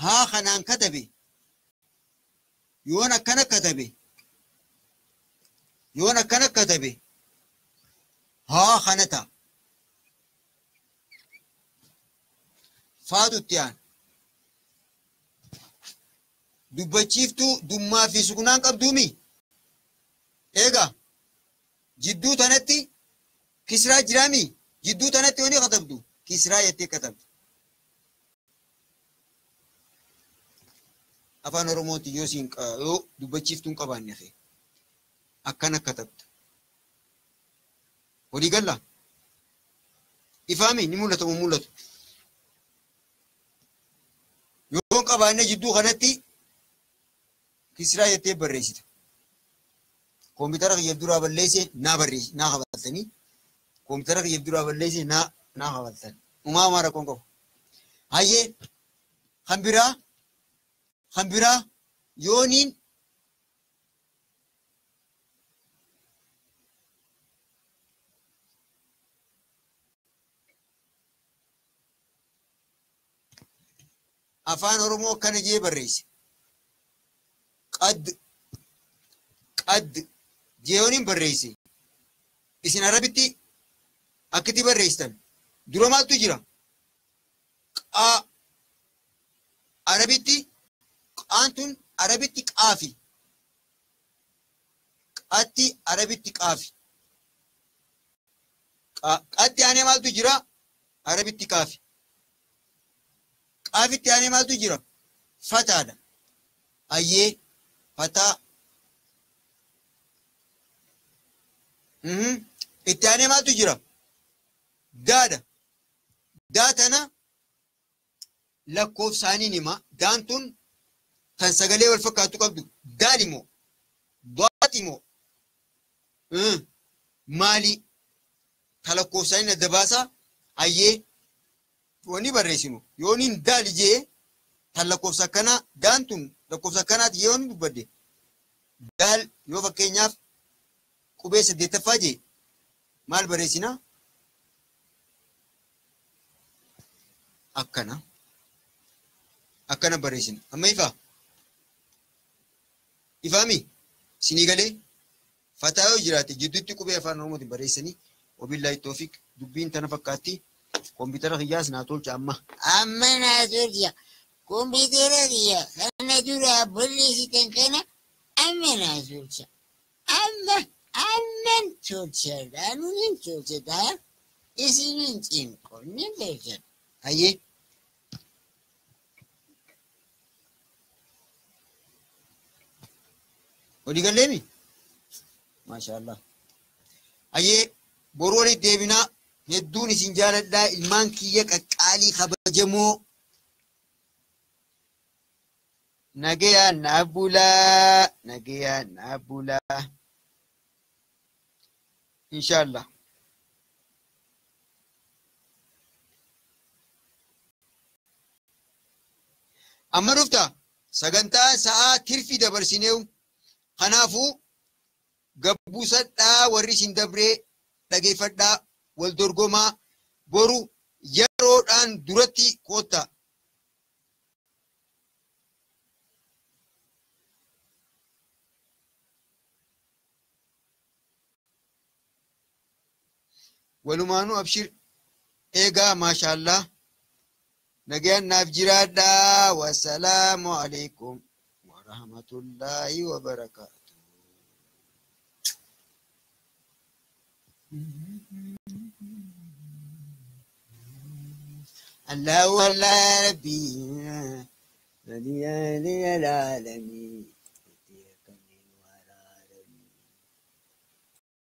haa kanaan katabe. Yoon akkana katabe. Yoon akkana katabe. Haa kana ta'a. Faatu itti aana. Dubbachiiftuu dummaa fi suknaan qabduumi. Egaa jidduu tanatti kisraa jiraami. Jidduu tanatti yooni katabdu kisraa jettee katabdu. Afaan Oromooti yoo siin yoo dubbachiiftuu hin qabaanne kee akkana katabda. Walii gallaa? Ifaami ni mul'ata moo mul'atu? Yoo qabaanne jidduu kanatti kisraa jettee barreessita. Koompitara kiyyaaf duraa balleesse naa barreessi naa qabatanii. Koompitara kiyyaaf duraa balleesse naa qabatan. Uumamaa rakkoon qabu. Hayyee kan biraa yooniin afaan Oromoo akkana jee barreesse. Qad qad jee yooniin barreesse. Isin Arabitti akkitti barreessitan. Dura maaltu jira? Qaa Arabitti qaan tun Arabitti qaafi. Qatti Arabitti qaafi. Qatti aanee maaltu jira? Arabitti qaafi. Qaafitti aanee maaltu jira? Fataadha. Ayyee fataa. Itti aanee maaltu jira? Daadha. Daa tana lakkoofsaaniin hima. Daan tun tan sagalee wal fakkaattu qabdu. Daal immoo. Daat immoo. Maali? Ta lakkoofsaaniin adda baasaa. Ayyee wanni barreessinu yooniin daali jee tan lakkoofsa akkanaa daan tun lakkoofsa akkanaati yoo inni dubbadde daal yoo fakkeenyaaf qubee 8ffaa jee maal barreessinaa? Akkana. Akkana barreessina. Amma ifaa? Ifaami? Sinii galee? Fataa yoo jiraate jidduutti qubee afaan Oromootiin barreessanii wabillaahi toofiq dubbiin tana fakkaatti. Koompitara kiyyaas naa tolcha amma. Amma naa tolcha. Koompitara kiyya kana duraa balleessitan kana amma naa tolcha. Amma amman tolcha. Anuun tolcha taa isinin cinqo ni tolcha. Hayyee. Walii galleemi? Maashaallah. Hayyee boruu walitti deebinaa. Hedduun isin jaaladhaa ilmaan kiyya qaqqaalii kabajamoo. Nagayaan naa bulaa. Nagayaan naa bulaa. Inshaallah. Amma dhufta sagantaa sa'aa tirfii dabarsineewu. Kanaafuu gabbuusadhaa warri isin dabree dhageeffadhaa wal dorgomaa boru yeroodhaan duratti koottaa. Walumaanuu abshir eegaa maashaallaa nagayaan naaf jiraadhaa. Wassalaamu alaikum warahmatullaahi wabarakaatu. Allahu Allah Rabbi.